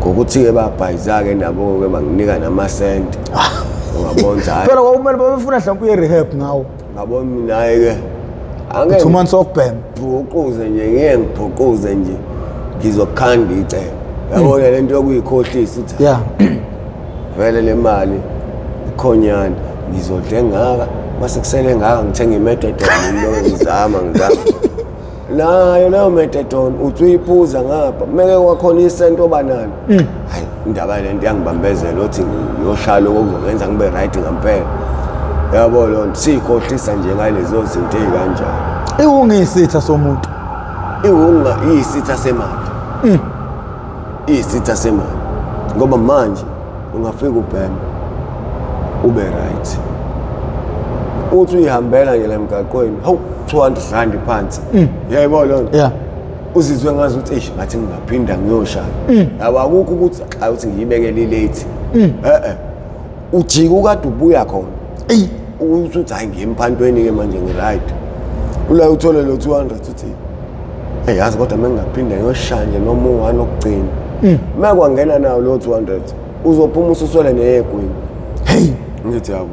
ngokuthi-ke babhayiza-ke nabo-ke, banginika namasenti, ungabona ukuthi hhayi. Phela kwakumele babefuna mhlawumbe uye rehab ngawo. Ngabona mina, hhayi-ke, angeke 2 months okubhema. Ngibhuquze nje, ngeke ngibhuquze nje, ngizokhanda icebo, yabona lento yokuyikhohlisa ukuthi vele le mali ikhonyana, ngizodla engaka, mase kusele ngaka ngithenga imethadone. Ngilokho ngizama ngizama nayo leyo methadone, uthi uyiphuza ngapha meke kwakhona isento obanalo. Hayi, indaba lento yangibambezela othi ngiyoshaya lokho okuzongenza ngibe right ngampela, yabo loo nto. Siyikhohlisa nje ngalezo zinto ey'kanjalo. Iwunga iyisitha somuntu. Iwunga iyisitha semali, iyisitha semali, ngoba manje ungafika ubheme ube right, uthi uyihambela nje la emgaqweni, hawu, R200 phansi, yayibona loo nto. Uzizwe ngazi ukuthi eish, ngathi ngingaphinda ngiyoshaya, yabo. Akukho ukuthi hayi, uthi ngiyibekele ilate, eh ujika ukade ubuya khona. Uthi uthi hayi, ngiye emphantweni-ke manje, ngi-right, ula uthole lo 200, uthi hey, yazi kodwa mengingaphinda ngiyoshaya nje noma u-one okugcina, uma kwangena nawo lo 200, uzophuma ususwele neyegwini. Hey. Ngithi yabo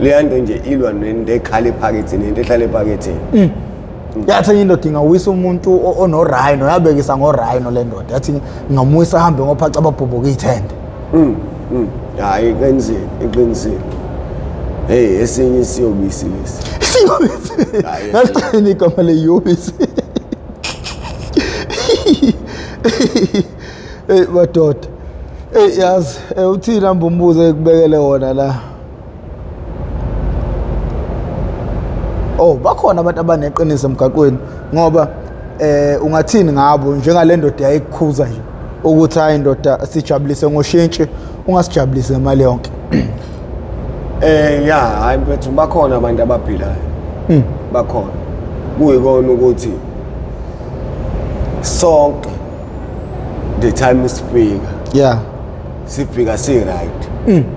leya nto nje ilwa nento ekhala ephaketheni, nento ehlala ephaketheni. Yathi enye indoda ingawisa umuntu ono-rhino, yabekisa ngo-rhino le ndoda, yathi ngingamwisa ahambe ngophaca ababhubhuka iy'thende. Hayi, iqinisile, iqinisile. Hey, esinye isiyobisi lesi. Isiyobisi. Hayi. Ngalithini igama leyobisi? Hey madoda, hey, yazi, uthini hamba umbuzo ekubekele wona la? Oh, bakhona abantu abaneqiniso emgaqweni, ngoba ungathini ngabo njengale ndoda yayikukhuza nje ukuthi hayi ndoda, sijabulise ngoshintshi, ungasijabulisi ngemali yonke? Ya, hayi mfethu, bakhona abantu abaphilayo. Bakhona. Kuyikona ukuthi sonke the time sifika, sifika si right.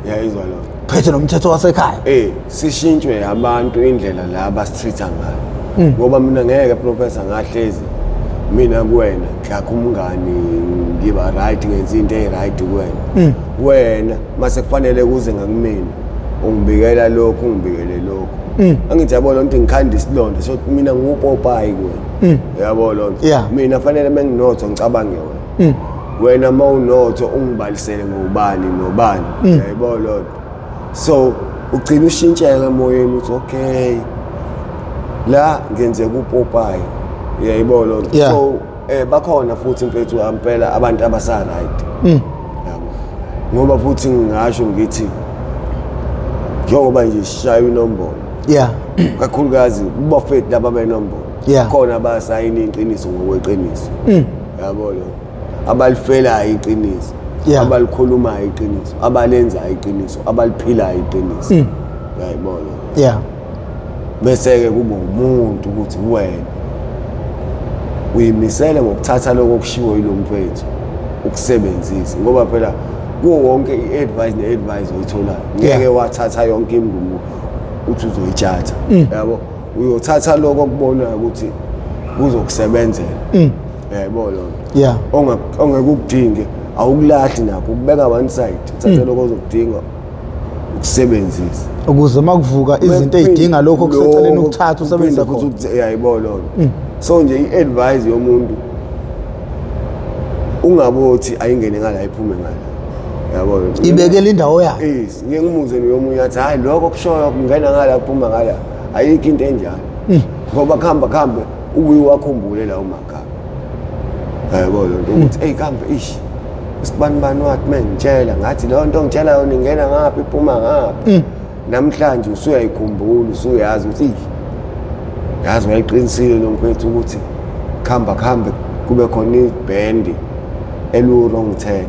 Yayizwa lo. Phethe nomthetho wasekhaya. Sishintshwe abantu indlela la abasitreat ngayo. Ngoba mina ngeke, professor, ngahlezi mina kuwena ngakho umngani, ngiba right, ngenza into eyi-right kuwena. Wena mase kufanele kuze ngakumina. Ungibikela lokhu, ungibikele lokhu. Angithi yabo lonto, ngikhanda isilonda, so mina ngupopayi kuwena, yabo lonto. Mina fanele menginotho ngicabange wena, wena mawunotho ungibalisele ngobani nobani, yayibona lonto. So ugcina ushintsheka emoyeni, uthi okay, la ngenzeka upopayi, uyayibona lonto. So bakhona futhi mfethu ampela abantu abasa right, yabo, ngoba futhi ngingasho ngithi njengoba nje sishaya inombolo, kakhulukazi kubafethu laba benombolo, khona abasayina iqiniso ngokweqiniso, yabo lo, abalifelayo iqiniso, abalikhulumayo iqiniso, abalenzayo iqiniso, abaliphilayo iqiniso, uyayibona. Bese-ke kuba umuntu ukuthi wena uyimisele ngokuthatha lokho okushiwo yilo mfethu ukusebenzise, ngoba phela kuwo wonke i-advice ne-advice oyitholayo ngeke wathatha yonke imngumo uthi uzoyitshatha, yabo. Uyothatha lokho okubonayo ukuthi kuzokusebenzela, yayibona lonto. Ongeke ukudinge awukulahli, nakho ukubeka one side, uthathe lokho ozokudinga ukusebenzisa. Ukuze makuvuka izinto ey'dinga lokho okuseceleni, ukuthatha usebenzise futhi khona. Uyayibona lonto. So nje i-advice yomuntu, ungabothi ayingene ngala iphume ngala, yabo. Ibekele indawo yayo. Yes, ngike ngimuze nomunye athi hayi, lokho kushoyo kungena ngala kuphuma ngala, ayikho into enjalo, ngoba kuhamba kuhambe ubuye wakhumbule lawo magama, yabo lonto, ukuthi hey, kambe ish, usibani bani wathi mengitshela ngathi leyo nto ngitshela yona ingena ngaphi iphuma ngaphi. Namhlanje usuyayikhumbula, usuyazi ukuthi "Eyi, yazi wayeqinisile lo mfethu ukuthi kuhamba kuhambe kube khona ibhendi elu-wrong turn."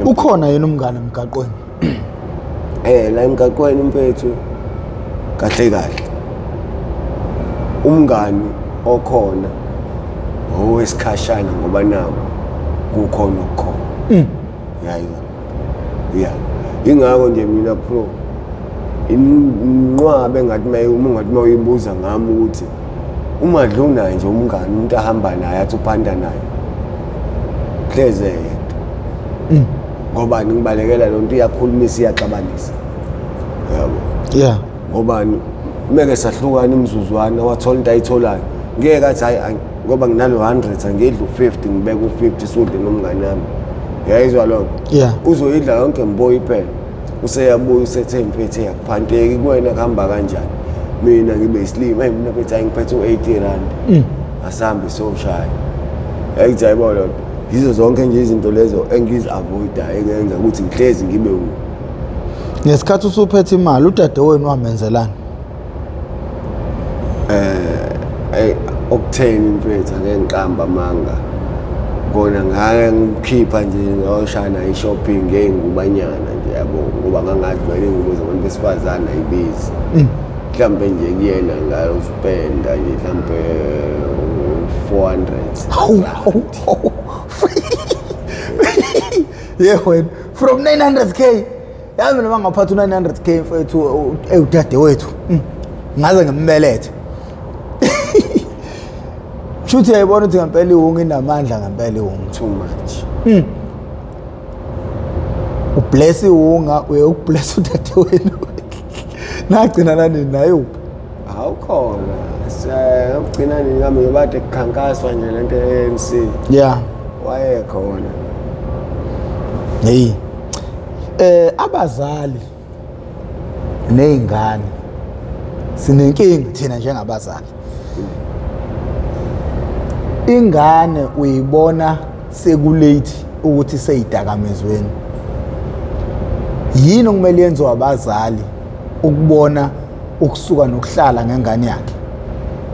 Ukhona yena umngane emgaqweni? La emgaqweni mfethu, kahle kahle umngani okhona owesikhashana, ngoba nako kukhona okukhona, yayizwa ya. Ingakho nje mina pro inqwabe engathi maye uma ungathi mawuyibuza ngami ukuthi uMadla unaye nje umngani, umuntu ahamba naye athi uphanda naye, hleze yedwa, ngoba ngibalekela lo nto iyakhulumisa, iyaxabanisa, yabo. Ngobani meke sahlukana imizuzwana, wathola into ayitholayo, ngeke athi hayi, ngoba nginalo 100 angidla u50, ngibeka u50 sudle nomngane wami, yayizwa lonto. Uzoyidla yonke mboyi phela, useyabuya usethe mfethu yakuphanteki kuwena, kuhamba kanjani, mina ngibe isilima. Hey, mina mfethu, hayi, ngiphethe u-80 rand, asambe soshaya. Yayithi ayibona lonto. Yizo zonke nje izinto lezo engizi-avoidayo, engenza ukuthi ngihlezi ngibe Ngesikhathi usuphethe imali, udadewenu wamenzelani? Okutheni mfethu, ake ngiqamba amanga kona, ngake ngikhipha nje ngayoshaya i-shopping ngey'ngubanyana nje, yabo, ngoba ngangazi vele iy'ngubo zabantu besifazane ayibizi. Mhlawumbe nje kuyena ngayospenda nje mhlawumbe 400. Hawu, hawu, hawu. Ye wena, from 900K, yazi mina bangaphatha u-900K mfethu, ewudadewethu ngaze ngimbelethe. Shuthi uyayibona ukuthi ngempela iwunga inamandla, ngempela iwunga. Too much. Ubless iwunga, uye ukubless udadewenu, nagcina nanini naye uphi? Awukhona ukugcina nini kambe bade kukhankaswa nje lento ye-ANC, wayekhona. Hey, abazali nezingane sinenkinga thina njengabazali. Ingane uyibona sekulate ukuthi seyidakamizweni. Yini okumele yenziwe abazali ukubona ukusuka nokuhlala ngengane yakhe?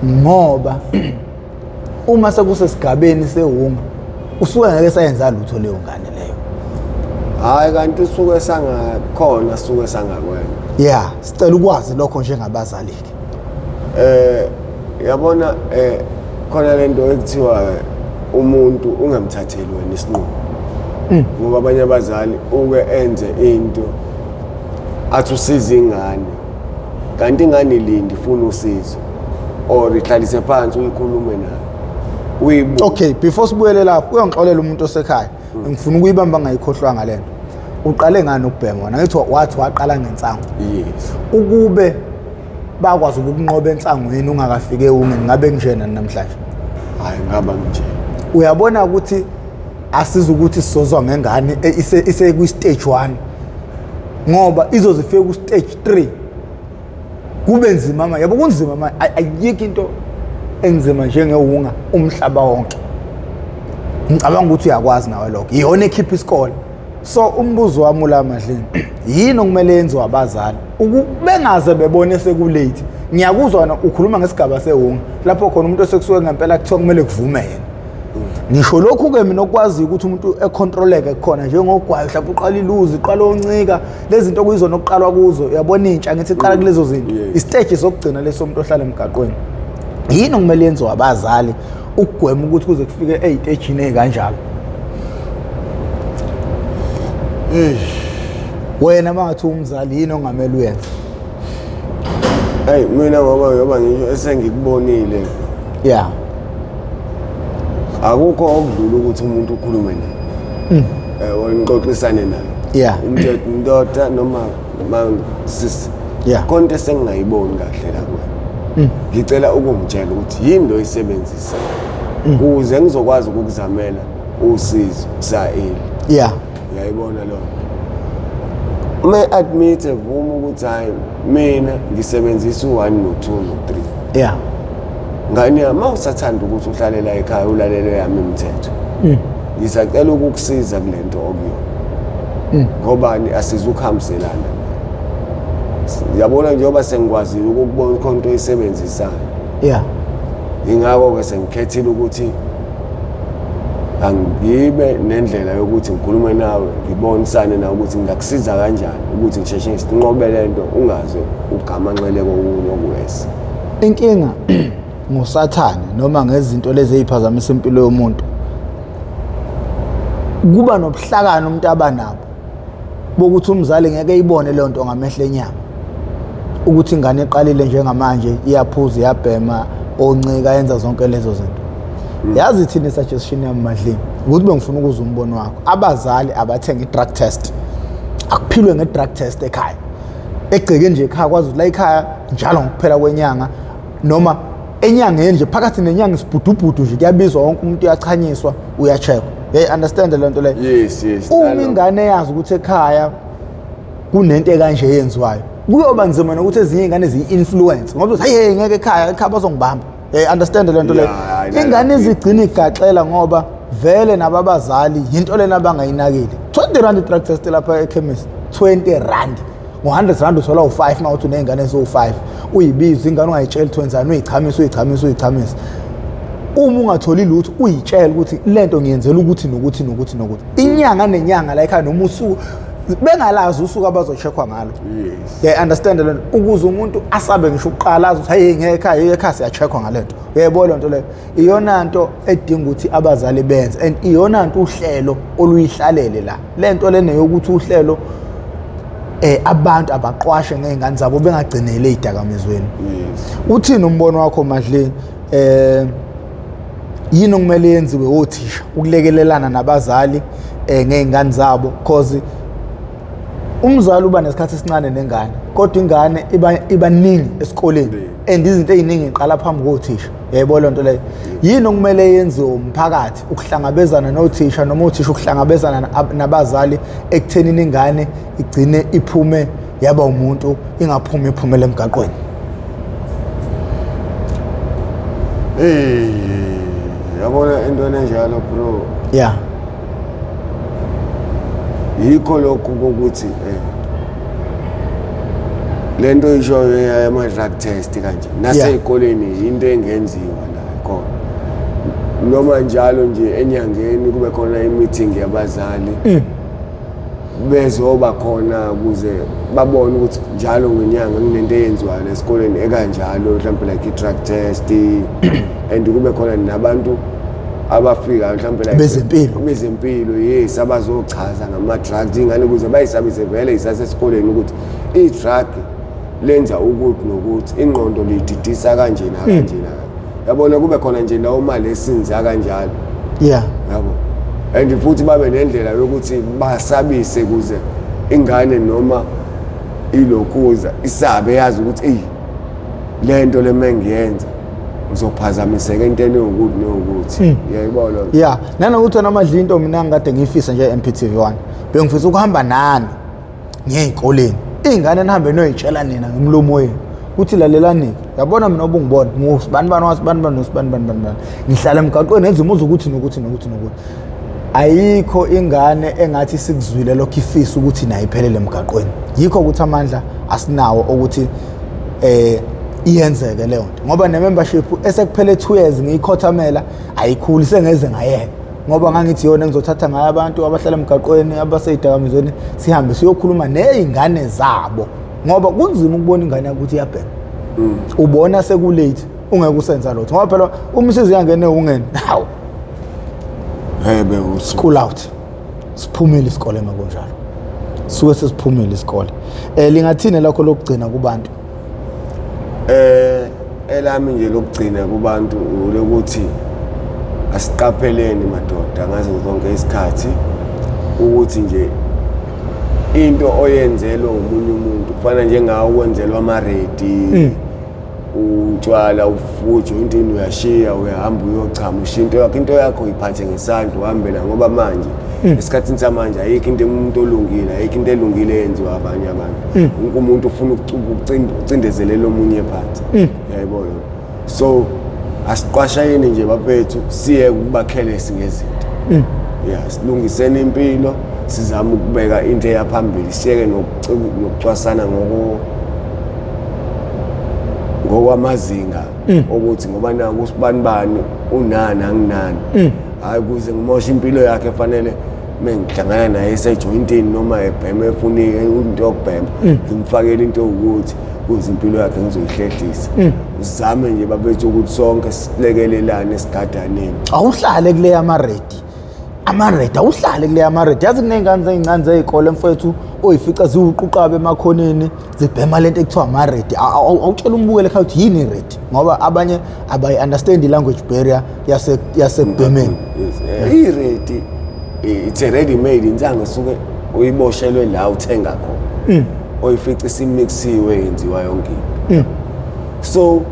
Ngoba uma sekusesigabeni sewunga, usuke ngeke sayenza lutho leyo ngane leyo. Hhayi, kanti usuke sangakhona, suke sangakwenza. Yeah, sicela ukwazi lokho njengabazali ke. Yabona, khona lento ekuthiwa umuntu ungamthatheli wena isinqumo, ngoba abanye abazali uke enze into athi usiza ingane, kanti ingane ilindi ifuna usizo or ihlalise phansi uyikhulume nayo, uyibuke. Okay, before sibuyele lapho, uyongixolela umuntu osekhaya, ngifuna ukuyibamba ngayikhohlwanga lento. Uqale ngani ukubhema wena? Ngithi wathi waqala ngensangu. Yes. Ukube bakwazi ukukunqoba ensangwini ungakafiki ewungeni, ngabe kunjena namhlanje? Hayi, ngaba nje. Uyabona ukuthi asiza ukuthi sizozwa ngengane ise kwi stage 1, ngoba izoze ifike ku stage 3 kube nzima manje. Yabo, kunzima manje, ayikho into enzima njengewunga umhlaba wonke. Ngicabanga ukuthi uyakwazi nawe lokho, iyona ekhipha isikole. So umbuzo wami ula, Madleni, yini okumele yenziwe abazali bengaze bebone sekulate? Ngiyakuzwa wena ukhuluma ngesigaba sewunga, lapho khona umuntu osekusuke ngempela kuthiwa kumele kuvume yena. Ngisho lokhu-ke mina okwaziyo ukuthi umuntu econtroleke khona njengogwayo, mhlawumbe uqala iluzi, uqala oncika lezi zinto okuyizona okuqalwa kuzo. Uyabona, intsha ngithi iqala kulezo zinto. Isiteji sokugcina leso muntu ohlala emgaqweni. Yini okumele yenziwe abazali ukugwema ukuthi kuze kufike ey'tejini ey'kanjalo? Wena uma ngathi umzali, yini ongamele uyenze? Hey, mina ngoba yoba ngisho esengikubonile, akukho okudlula ukuthi umuntu ukhulume naye, nixoxisane naye. Umthetho ndoda noma ma sisi, konke esengingayiboni kahle la kuwena, ngicela ukungitshela ukuthi yini lo oyisebenzisayo ukuze ngizokwazi ukukuzamela usizo sa-eli. Uyayibona lo uma admit, evuma ukuthi hayi, mina ngisebenzisa u-1 no-2 no-3, ngani yami, uma usathanda ukuthi uhlale la ekhaya, ulalele yami imithetho, ngisacela ukukusiza kule nto okuyona, ngobani asizukuhambiselana. Yabona, njengoba sengikwazile ukukubona khona into oyisebenzisayo, ingakho-ke sengikhethile ukuthi angibe nendlela yokuthi ngikhulume nawe, ngibonisane nawe ukuthi ngingakusiza kanjani ukuthi ngisheshe sinqobe le nto, ungaze ugamanxele kokunye okuwesi. Inkinga ngosathane noma ngezinto lezi ey'phazamisa impilo yomuntu, kuba nobuhlakani umuntu abanabo bokuthi umzali ngeke eyibone leyo nto ngamehlo enyama, ukuthi ingane eqalile njengamanje iyaphuza, iyabhema, oncika, yenza zonke lezo zinto. Yazi ithini i-suggestion yami, Madlini? Ukuthi bengifuna ukuzwa umbono wakho. Abazali abathenga i-drug test, akuphilwe nge-drug test ekhaya, egcekeni nje ekhaya, kwazi ukuthi la ekhaya njalo ngokuphela kwenyanga noma enyangeni nje, phakathi nenyanga, isibhudubhudu nje, kuyabizwa wonke umuntu, uyachanyiswa, uya-checkwa. Hey, understand le nto leyo? Yes. Uma ingane yazi ukuthi ekhaya kunento ekanje eyenziwayo, kuyoba nzima nokuthi ezinye iy'ngane ziyi-influence, ngoba uthi, hayi, ngeke ekhaya, ekhaya bazongibamba. Hey, understand le nto leyo? Yeah, Ingane izigcina igaxela ngoba vele nabo abazali yinto lena abangayinakile. R20 i-drug test lapha ekhemisi, R20. Ngo-R100 uthola u-5 uma uthi uney'ngane eziwu-5. Uyibiza ingane, ungayitsheli ukuthi wenzani, uyichamise, uyichamise, uyichamise. Uma ungatholi lutho, uyitshele ukuthi le nto ngiyenzela ukuthi nokuthi nokuthi nokuthi. Inyanga nenyanga la ekhaya, noma usuku bengalazi usuku abazo-checkwa ngalo. Yeah, understand le nto? Ukuze umuntu asabe ngisho ukuqala, azi ukuthi hayi, ngeke ekhaya, hey, ekhaya siya-checkwa ngale nto. Uyayibona le nto leyo? Iyona nto edinga ukuthi abazali benze, and iyona nto uhlelo oluyihlalele la le nto lena yokuthi uhlelo abantu abaqwashe ngey'ngane zabo, bengagcineli ey'dakamizweni. Uthini umbono wakho, Madleni? Yini okumele yenziwe othisha ukulekelelana nabazali ngey'ngane zabo? Cause umzali uba nesikhathi esincane nengane, kodwa ingane iba ningi esikoleni, and izinto ey'ningi iqala phambi kothisha. Yayibona loo nto leyo? Yini okumele yenziwe umphakathi ukuhlangabezana nothisha, noma othisha ukuhlangabezana nabazali ekuthenini ingane igcine iphume yaba umuntu, ingaphumi iphumele emgaqweni? Hey, yabona into enjalo, bro. Yikho lokhu kokuthi lento ishoyo yama drug test kanje nasey'koleni, into engenziwa nayo khona, noma njalo nje enyangeni kube khona i-meeting yabazali, bezoba khona ukuze babone ukuthi njalo ngenyanga kunento eyenziwayo esikoleni ekanjalo, mhlawumbe like i-drug test, and kube khona nabantu abafikayo mhlawumbe like Bezempilo. Bezempilo, yes, abazochaza ngama-drugs ingane, ukuze bayisabise vele isasesikoleni ukuthi i-drug lenza ukuthi nokuthi ingqondo liyididisa kanje nakanje na. Yabona, kube khona nje lawo ma-lessons akanjalo. Yabo. And futhi babe nendlela yokuthi basabise kuze ingane noma ilokhuza isabe yazi ukuthi eyi, le nto le mengiyenza ngizophazamiseka entweni ewukuthi newukuthi. Uyayibona loo nto? Ya, nanokuthi wena madla, into mina ngikade ngiyifisa nje MPTV 1, bengifisa ukuhamba nani ngiye ey'koleni, iy'ngane nihambe niyoy'tshela nina ngemlomo wenu ukuthi lalelani, yabona mina obungibona ngusibani bani wasibani bani nosibani bani bani bani, ngihlala emgaqweni nenza umuzi ukuthi nokuthi nokuthi nokuthi. Ayikho ingane engathi sikuzwile lokho ifisa ukuthi nayo iphelele emgaqweni. Yikho ukuthi amandla asinawo ukuthi iyenzeke leyo nto, ngoba ne-membership esekuphele 2 years ngiyikhothamela ayikhuli, sengeze ngayeka, ngoba ngangithi yona engizothatha ngayo abantu abahlala emgaqweni, abasey'dakamizweni, sihambe siyokhuluma ney'ngane zabo, ngoba kunzima ukubona ingane yakho ukuthi iyabhema. Ubona seku-late, ungeke usenza lutho, ngoba phela uma isize yangene ungene, hawu. Hebe. School out, siphumile isikole. Makunjalo suke sesiphumile isikole. Lingathini lakho lokugcina kubantu? Elami nje lokugcina kubantu lokuthi asiqapheleni madoda ngazo zonke isikhathi ukuthi nje into oyenzelwa umunye umuntu, kufana njengawo ukwenzelwa amaredi, utshwala, ufujo, into ini, uyashiya, uyahamba uyochama, ushiya into yakho. Into yakho uyiphathe ngesandla, uhambe la, ngoba manje esikhathini samanje ayikho into, umuntu olungile, ayikho into elungile eyenziwa abanye abantu. Wonke umuntu ufuna ukucindezelela omunye phansi, uyayibona? So asiqwashayeni nje bafethu, siye ukubakhelesi ngezinto ya, silungiseni impilo, sizame ukubeka into eyaphambili, siyeke nokucwasana ngokwamazinga ukuthi ngoba naku usibani bani unani, anginani, hayi, kuze ngimoshe impilo yakhe fanele mengihlangana naye esejoyintini noma ebhema, efuna into yokubhema, ngimfakele into yokuthi kuze impilo yakhe ngizoyihlehlisa. Uzame nje babethu ukuthi sonke silekelelane, esigadaneni. Awuhlale kule amaredi, amaredi, awuhlale kule amaredi. Yazi kuney'ngane ey'ncane zey'kole mfethu oyifica ziwuquqaba emakhoneni zibhema lento ekuthiwa amaredi. Awutshela umbukele ekhaya ukuthi yini iredi, ngoba abanye abayi-understand i-language barrier yasekubhemeni. Yes, i-redi, it's a ready made insango esuke uyiboshelwe la uthenga khona, oyifica isimixiwe, yenziwa yonke into. So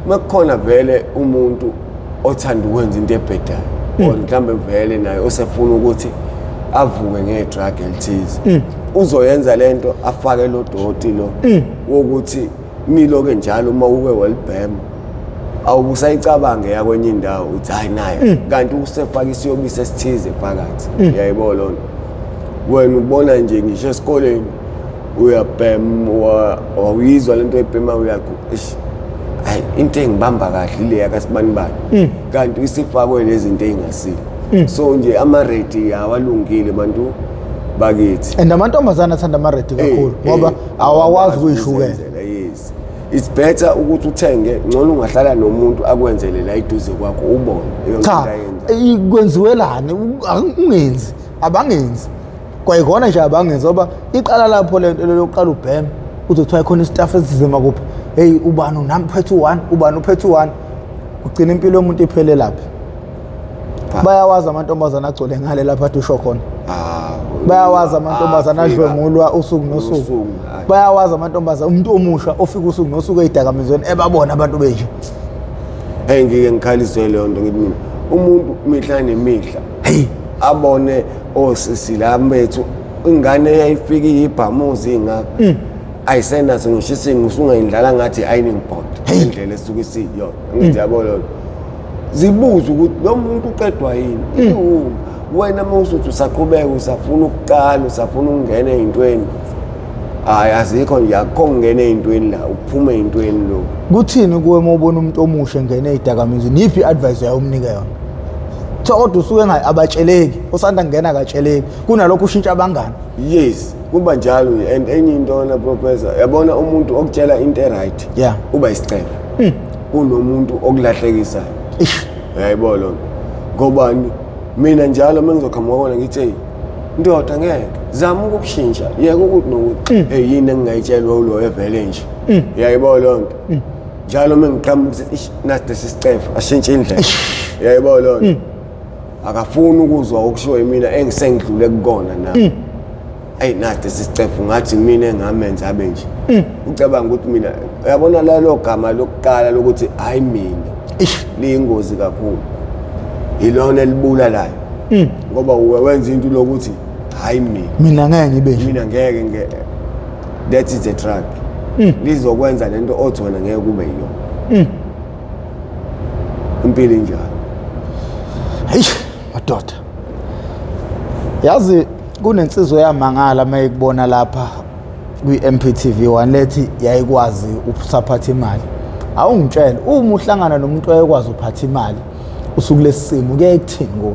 makukhona vele umuntu othanda ukwenza into ebhedayo or mhlawumbe vele naye osefuna ukuthi avuke nge-drug elithize, uzoyenza lento, afake lo doti lo wokuthi niloke njalo uma uke walibhema awubusayicabange yakwenye indawo, uthi hayi nayo, kanti usefaka isiyobisi esithize phakathi. Uyayibona loo nto? Wena ubona nje ngisho esikoleni uyabhema, wawuyizwa lento oyibhema, uyakho, eish, hayi, into engibamba kahle ile yakasibani bani, kanti isifakwe lezi zinto ey'ngasile. So nje amaredi awalungile bantu bakithi. And amantombazane athanda amaredi kakhulu ngoba awakwazi ukuyishukela. Ukuzenzela, yes, it's better ukuthi uthenge, ngcono ungahlala nomuntu akwenzele la eduze kwakho, ubone yonke Cha. into ayenzayo. Kwenziwelani? Ungenzi, abangenzi kwayikona nje, abangenzi, ngoba iqala lapho lento lokuqala ubhema, uzothiwa khona istaff esizima kuphi, hey, ubani unami uphethe u-one, ubani uphethe u-one, kugcina impilo yomuntu iphele laphi. Bayawazi amantombazane agcwele ngale lapha ade usho khona. Ah, Bayawazi amantombazane afika adlwengulwa usuku nosuku. Usuku, hayi. Bayawazi amantombazane, umuntu omusha ofika usuku nosuku ey'dakamizweni, ebabona abantu benje. Hey, ngike ngikhaliswe leyo nto, ngithi mina umuntu mihla nemihla Hey. abone osisi la bethu, ingane eyayifika iyibhamuzi ingaka ayisenaso ngisho isinqu, usungayindlala ngathi ironing board, indlela esuke isiyiyona. Ngithi yabo lona, zibuze ukuthi lo muntu uqedwa yini. Iwuma wena uma usuthi usaqhubeka, usafuna ukuqala, usafuna ukungena ey'ntweni, hhayi, azikho nje, akukho kungena ey'ntweni la, uphume ey'ntweni lo. Kuthini kuwe uma ubona umuntu omusha engene ey'dakamizweni? Yiphi i-advice uyayomnika yona? Kuthiwa kodwa usuke abatsheleki, osanda kungena akatsheleki, kunalokhu ushintsha abangani. Yes, kuba njalo nje. And enye into na, professor, yabona umuntu okutshela into e-right uba isicefe kunomuntu okulahlekisayo. Ish. Uyayibona loo nto? Ngobani? Mina njalo uma ngizoqhamuka kona ngithi, hey ndoda, ngeke zama ukukushintsha, yeka ukuthi nokuthi, hey, yini engingayitshelwa ulo evele nje. Uyayibona loo nto? Njalo uma ngiqhamuka ukuthi ish, nasi lesi sicefe, ashintshe indlela. Uyayibona loo nto? Akafuni ukuzwa okushiwo yimina engisengidlule kukona na. Eyi nade sisicefu ngathi mina engamenza abe nje. Ucabanga ukuthi mina, uyabona lelo gama lokuqala lokuthi hayi mina. Ish. Liyingozi kakhulu. Ilona elibulalayo. Ngoba uwe wenza into lokuthi hayi mina. Mina ngeke ngibe nje. Mina ngeke nge that is a drug. Lizokwenza lento othi wena ngeke kube yiyona. Impilo injalo. Hey madoda. Yazi kunensizwa yamangala mayikubona lapha kwi-MPTV 1 lethi yayikwazi ukusaphatha imali. Awungitshele uma uhlangana nomuntu oyekwazi uphatha imali usuku lesimo kuyaye kuthini kuwe?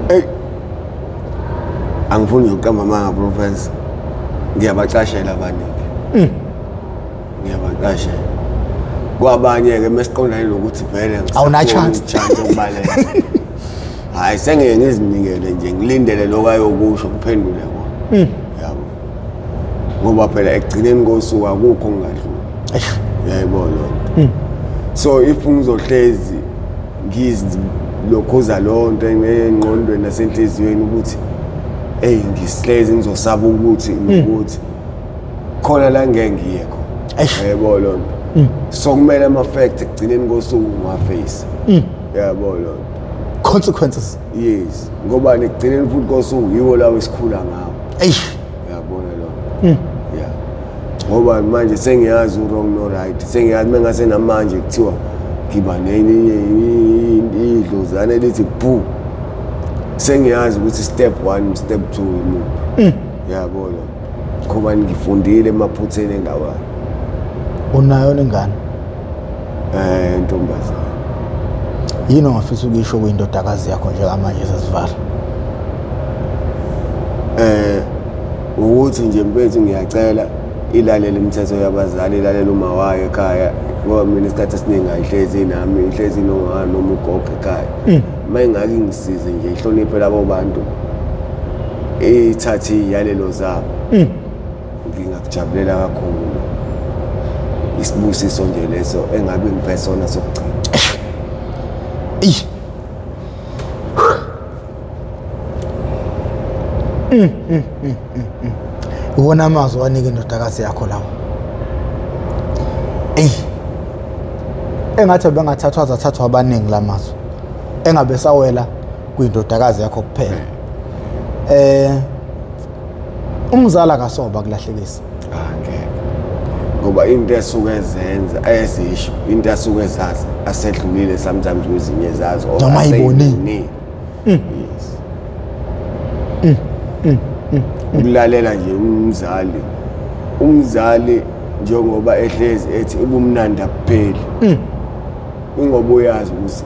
Hey. Angifuni ukuqamba amanga professor. Ngiyabacashela abaningi. Ngiyabacashela. Kwabanye ke mesiqondane nokuthi vele Awuna chance. Chance ukubaleka. Hayi sengeke ngizinikele nje ngilindele lokho ayokusho kuphendule kona. Yabo. Ngoba phela ekugcineni kosuku akukho okungadluli. Eish. Yayibona loo nto. So if ngizohlezi ngizilokhuza leyo nto engqondweni nasenhliziyweni ukuthi eyi ngihlezi ngizosaba ukuthi nokuthi khona la ngeke ngiye khona. Eish. Yayibona loo nto. So kumele ama-fact ekugcineni kosuku ngiwa-face. Yabo loo nto. Consequences. Yes. Ngoba ekugcineni futhi kosuku yiwo lawo esikhula ngawo. Eish. Uyabona lo. Yeah. Ngoba manje sengiyazi u-wrong no right. Sengiyazi mengase namanje kuthiwa ngiba nenye idlozana elithi bhu. Sengiyazi ukuthi step 1 step 2 imuphi. Yabo lo. Ngoba ngifundile emaphutheni engawayo. Unayo nengane. Ntombazana. Yini ongafisa ukuyisho kuyindodakazi yakho njengamanje sesivala? Ukuthi nje mfethu ngiyacela ilalele imithetho yabazali, ilalele uma wayo ekhaya ngoba mina isikhathi esiningi ayihlezi nami, ihlezi noma noma ugogo ekhaya. Uma ingake ingisize nje ihloniphe labo bantu, ithathe iy'yalelo zabo. Ngingakujabulela kakhulu lokho. Isibusiso nje leso engabe ngiphe sona sokugcina. Eish. Iwona amazwi wanika indodakazi yakho lawo. Ey. Engathi bengathathwa zathathwa abaningi lamazwi. Engabe sawela kwindodakazi yakho kuphela. Umzala akasoba kulahlekisa. Angeke. Ngoba into esuke ezenza ezisho, into asuke ezazi asedlulile sometimes kwezinye zazo or Noma ayibonile. aseyibonile. Yes. Ukulalela nje umzali. Umzali njengoba ehlezi ethi ubumnandi abupheli. Ingoba uyazi ukuthi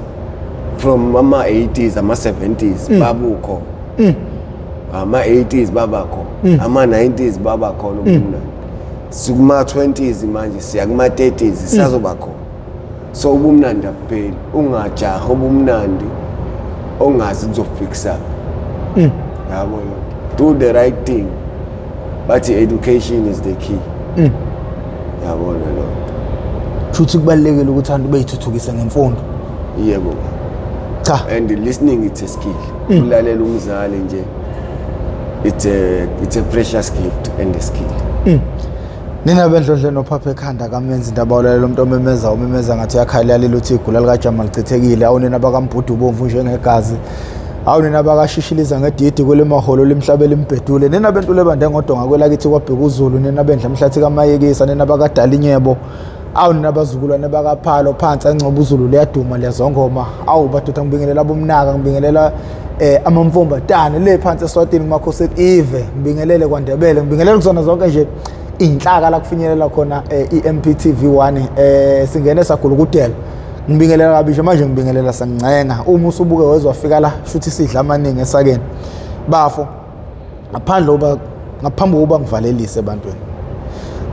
from ama 80s ama 70s babukho. Ama 80s babakho, ama 90s babakhona ubumnandi. Sikuma 20s manje siya kuma 30s sazoba khona. So ubumnandi abupheli, ungajahi ubumnandi ongazi kuzofikisa. Yabo lo. Do the right thing. But education is the key. Yabona lo. Futhi kubalulekile ukuthi abantu beyithuthukise ngemfundo. Yebo. Cha. And listening it's a skill. Ulalela umzali nje it's a precious gift and a skill. Nina bendlondle nophapha ekhanda kamenzi indaba ulalela umuntu omemeza umemeza ngathi uyakhalela uthi igula likaJama lichithekile. Awunina bakambhudu ubomvu njengegazi. Awunina bakashishiliza ngedidi kwele maholo lemhlaba elimbhedule. Nina bentule bande ngodonga kwelakithi kwabheka uZulu. Nina bendla emhlathi kaMayekisa. Nina bakadala inyebo. Awunina abazukulwane bakaphalo phansi angcobo uZulu liyaduma liyazongoma. Awu badoda ngibingelela bomnaka ngibingelela amamfombatane le phansi eSwatini kumakhosi Eve ngibingelele kwaNdebele ngibingelele kuzona zonke nje inhlaka la kufinyelela khona iMPTV 1 singene sagulukudela ngibingelela kabi nje manje ngibingelela sangincenga uma usubuke wezwafika la shuthi sidla amaningi esakeni bafo ngaphandle uba ngaphambi kokuba ngivalelise ebantwini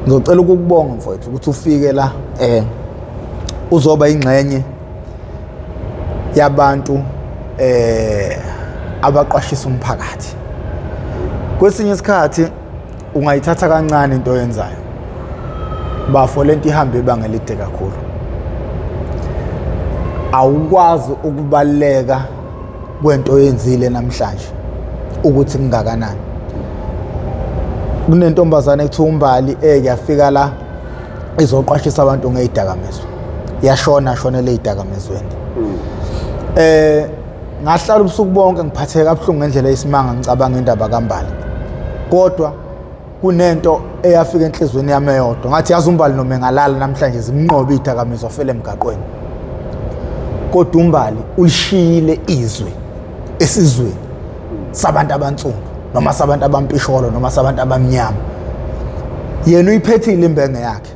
ngizocela ukukubonga mfowethu ukuthi ufike la uzoba ingxenye yabantu abaqwashisa umphakathi. Kwesinye isikhathi ungayithatha kancane into oyenzayo bafo lento ihambe ibanga elide kakhulu. Awukwazi ukubaleka kwento oyenzile namhlanje ukuthi kungakanani. Kunentombazane ekuthiwa uMbali eke yafika la izoqwashisa abantu ngezidakamizwa, yashona shonela ezidakamizweni. Ngahlala ubusuku bonke ngiphatheka kabuhlungu ngendlela eyisimanga ngicabanga indaba kaMbali, kodwa kunento eyafika enhliziyweni yami eyodwa, ngathi yazi uMbali noma engalala namhlanje zimnqobe izidakamizwa afele emgaqweni, kodwa uMbali ulishiyile izwe esizweni sabantu abansundu noma sabantu abampisholo noma sabantu abamnyama. Yena uyiphethile imbenge yakhe.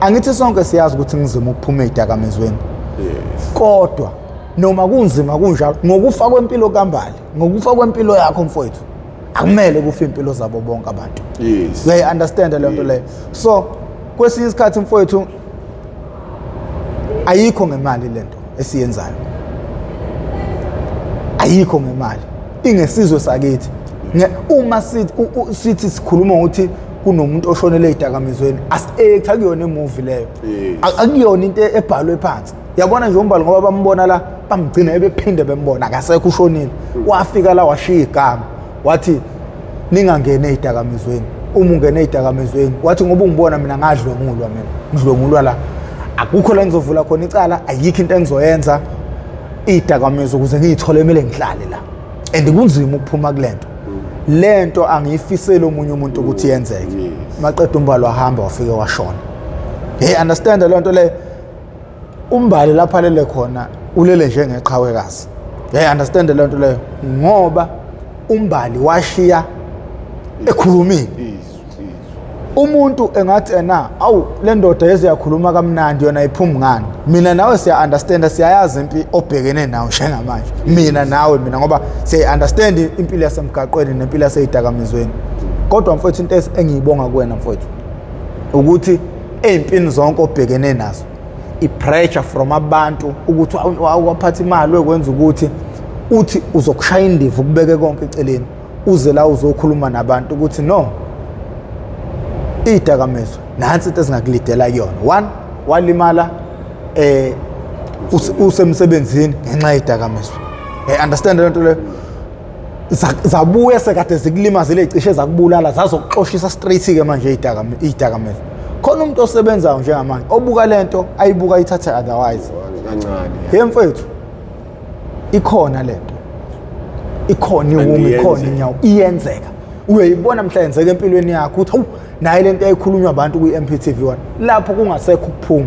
Angithi sonke siyazi ukuthi kunzima ukuphuma ezidakamizweni. Yes. Kodwa noma kunzima kunjalo, ngokufa kwempilo kaMbali, ngokufa kwempilo yakho mfowethu, akumele kufe impilo zabo bonke abantu. Yes. Uyayi understand le nto leyo? So kwesinye isikhathi mfowethu ayikho ngemali lento esiyenzayo, ayikho ngemali, ingesizwe sakithi. Uma sithi sikhuluma ngokuthi kunomuntu oshonele ezidakamizweni, asi-act, akuyona imovie leyo, akuyona into ebhalwe phansi. Yabona nje uMbali, ngoba bambona la, bamgcina ebephinde bembona, akasekho, ushonile. Wafika la washiya igama, wathi ningangeni ezidakamizweni. Uma ungena ezidakamizweni, wathi ngoba ungibona mina ngadlwengulwa, mina ngidlwengulwa la, akukho la ngizovula khona icala, ayikho into engizoyenza, izidakamizwa ukuze ngiyithole kumele ngihlale la, and kunzima ukuphuma kulento. Lento angiyifiseli omunye umuntu ukuthi yenzeke. Maqeda uMbali wahamba wafike washona. Hey, understand le nto leyo? uMbali lapha lele khona ulele njengeqhawekazi. Hey, understand le nto leyo? Ngoba uMbali washiya ekhulumile. Umuntu engathi ena, awu, le ndoda yeze yakhuluma kamnandi, yona iphumi ngani? Mina nawe siya understand, siyayazi impi obhekene nayo njengamanje, mina nawe, mina ngoba siya understand impilo yasemgaqweni nempilo yaseyidakamizweni. Kodwa mfowethu, into engiyibonga kuwena mfowethu ukuthi ey'mpini zonke obhekene nazo, i-pressure from abantu ukuthi awaphatha imali wekwenza ukuthi uthi uzokushaya indiva, ukubeke konke eceleni, uze la uzokhuluma nabantu ukuthi no, iy'dakamizwa nansi into ezingakulidela kuyona. One, walimala usemsebenzini ngenxa yezidakamizwa. Understand le nto leyo? Zabuya sekade zikulimazile, cishe zakubulala, zazokuxoshisa straight-ke manje iy'dakamizwa. Khona umuntu osebenzayo njengamanje obuka lento ayibuka ayithathe otherwise kancane. Ye mfethu, ikhona lento, ikhona iwunga, ikhona inyawo, iyenzeka. Uyayibona mhla yenzeka empilweni yakho ukuthi hawu, naye lento eyayikhulunywa abantu kwi-MPTV 1, lapho kungasekho ukuphuma.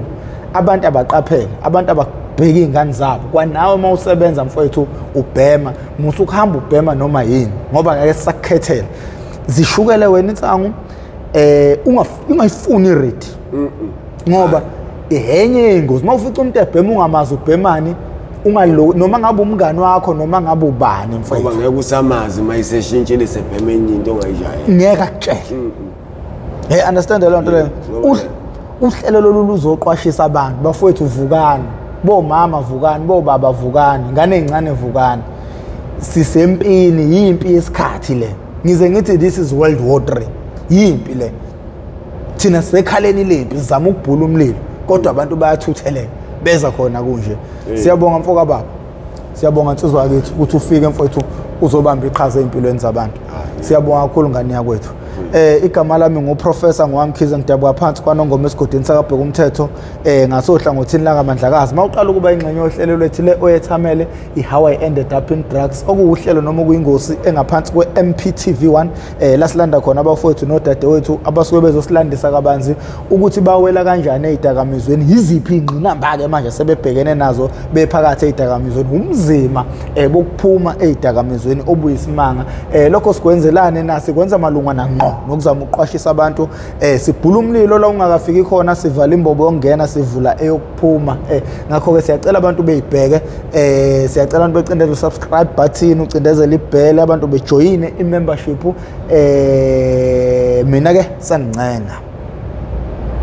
Abantu abaqaphele, abantu ababheke iy'ngane zabo. Kwanawe uma usebenza mfowethu ubhema, musa ukuhamba ubhema noma yini, ngoba ngeke sisakukhethela. Zishukele wena insangu, ungayifuni iredi, ngoba ihenye yey'ngozi. Uma ufica umuntu ebhema ungamazi ubhemani, ungalo noma ngabe umngani wakho noma ngabe ubani mfowethu, ngoba ngeke usamazi uma iseshintshile sebhema enye into ongayijwayele, ngeke akutshele. Hey, understand le nto leyo? Uhlelo lolu luzoqwashisa abantu bafowethu, vukani bomama, vukani bobaba, vukani ngane ey'ncane, vukani, sisempini, yimpi yesikhathi le. Ngize ngithi this is World War 3, yimpi le. Thina sisekhaleni lempi, sizama ukubhula umlilo, kodwa abantu bayathutheleka beza khona kunje. Siyabonga mfoka baba, siyabonga nsizwa yakithi ukuthi ufike mfowethu uzobamba iqhaza ey'mpilweni zabantu. Siyabonga kakhulu ngane yakwethu. Igama lami nguProfessor Ngwamkhize, ngidabuka phansi kwaNongoma esigodini sakaBheka umthetho, ngasohlangothini lakaMandlakazi. Mawuqala ukuba ingxenye yohlelo lwethu le oyethamele i-How I Ended Up in Drugs, okuwuhlelo noma okuyingosi engaphansi kwe-MPTV 1, la silanda khona abafowethu nodadewethu abasuke bezosilandisa kabanzi ukuthi bawela kanjani ey'dakamizweni, yiziphi iy'ngqinamba-ke manje sebebhekene nazo bephakathi ey'dakamizweni, umzima bokuphuma ey'dakamizweni obuyisimanga. Lokho sikwenzelani na? Sikwenza malungana ngqo nokuzama ukuqwashisa abantu. Sibhula umlilo la ungakafiki khona, sivala imbobo yokungena, sivula eyokuphuma. Ngakho-ke siyacela abantu beyibheke, siyacela abantu becindeze u-subscribe button, ucindezele ibhele, abantu bejoyine i-membership. Mina-ke sangincenga.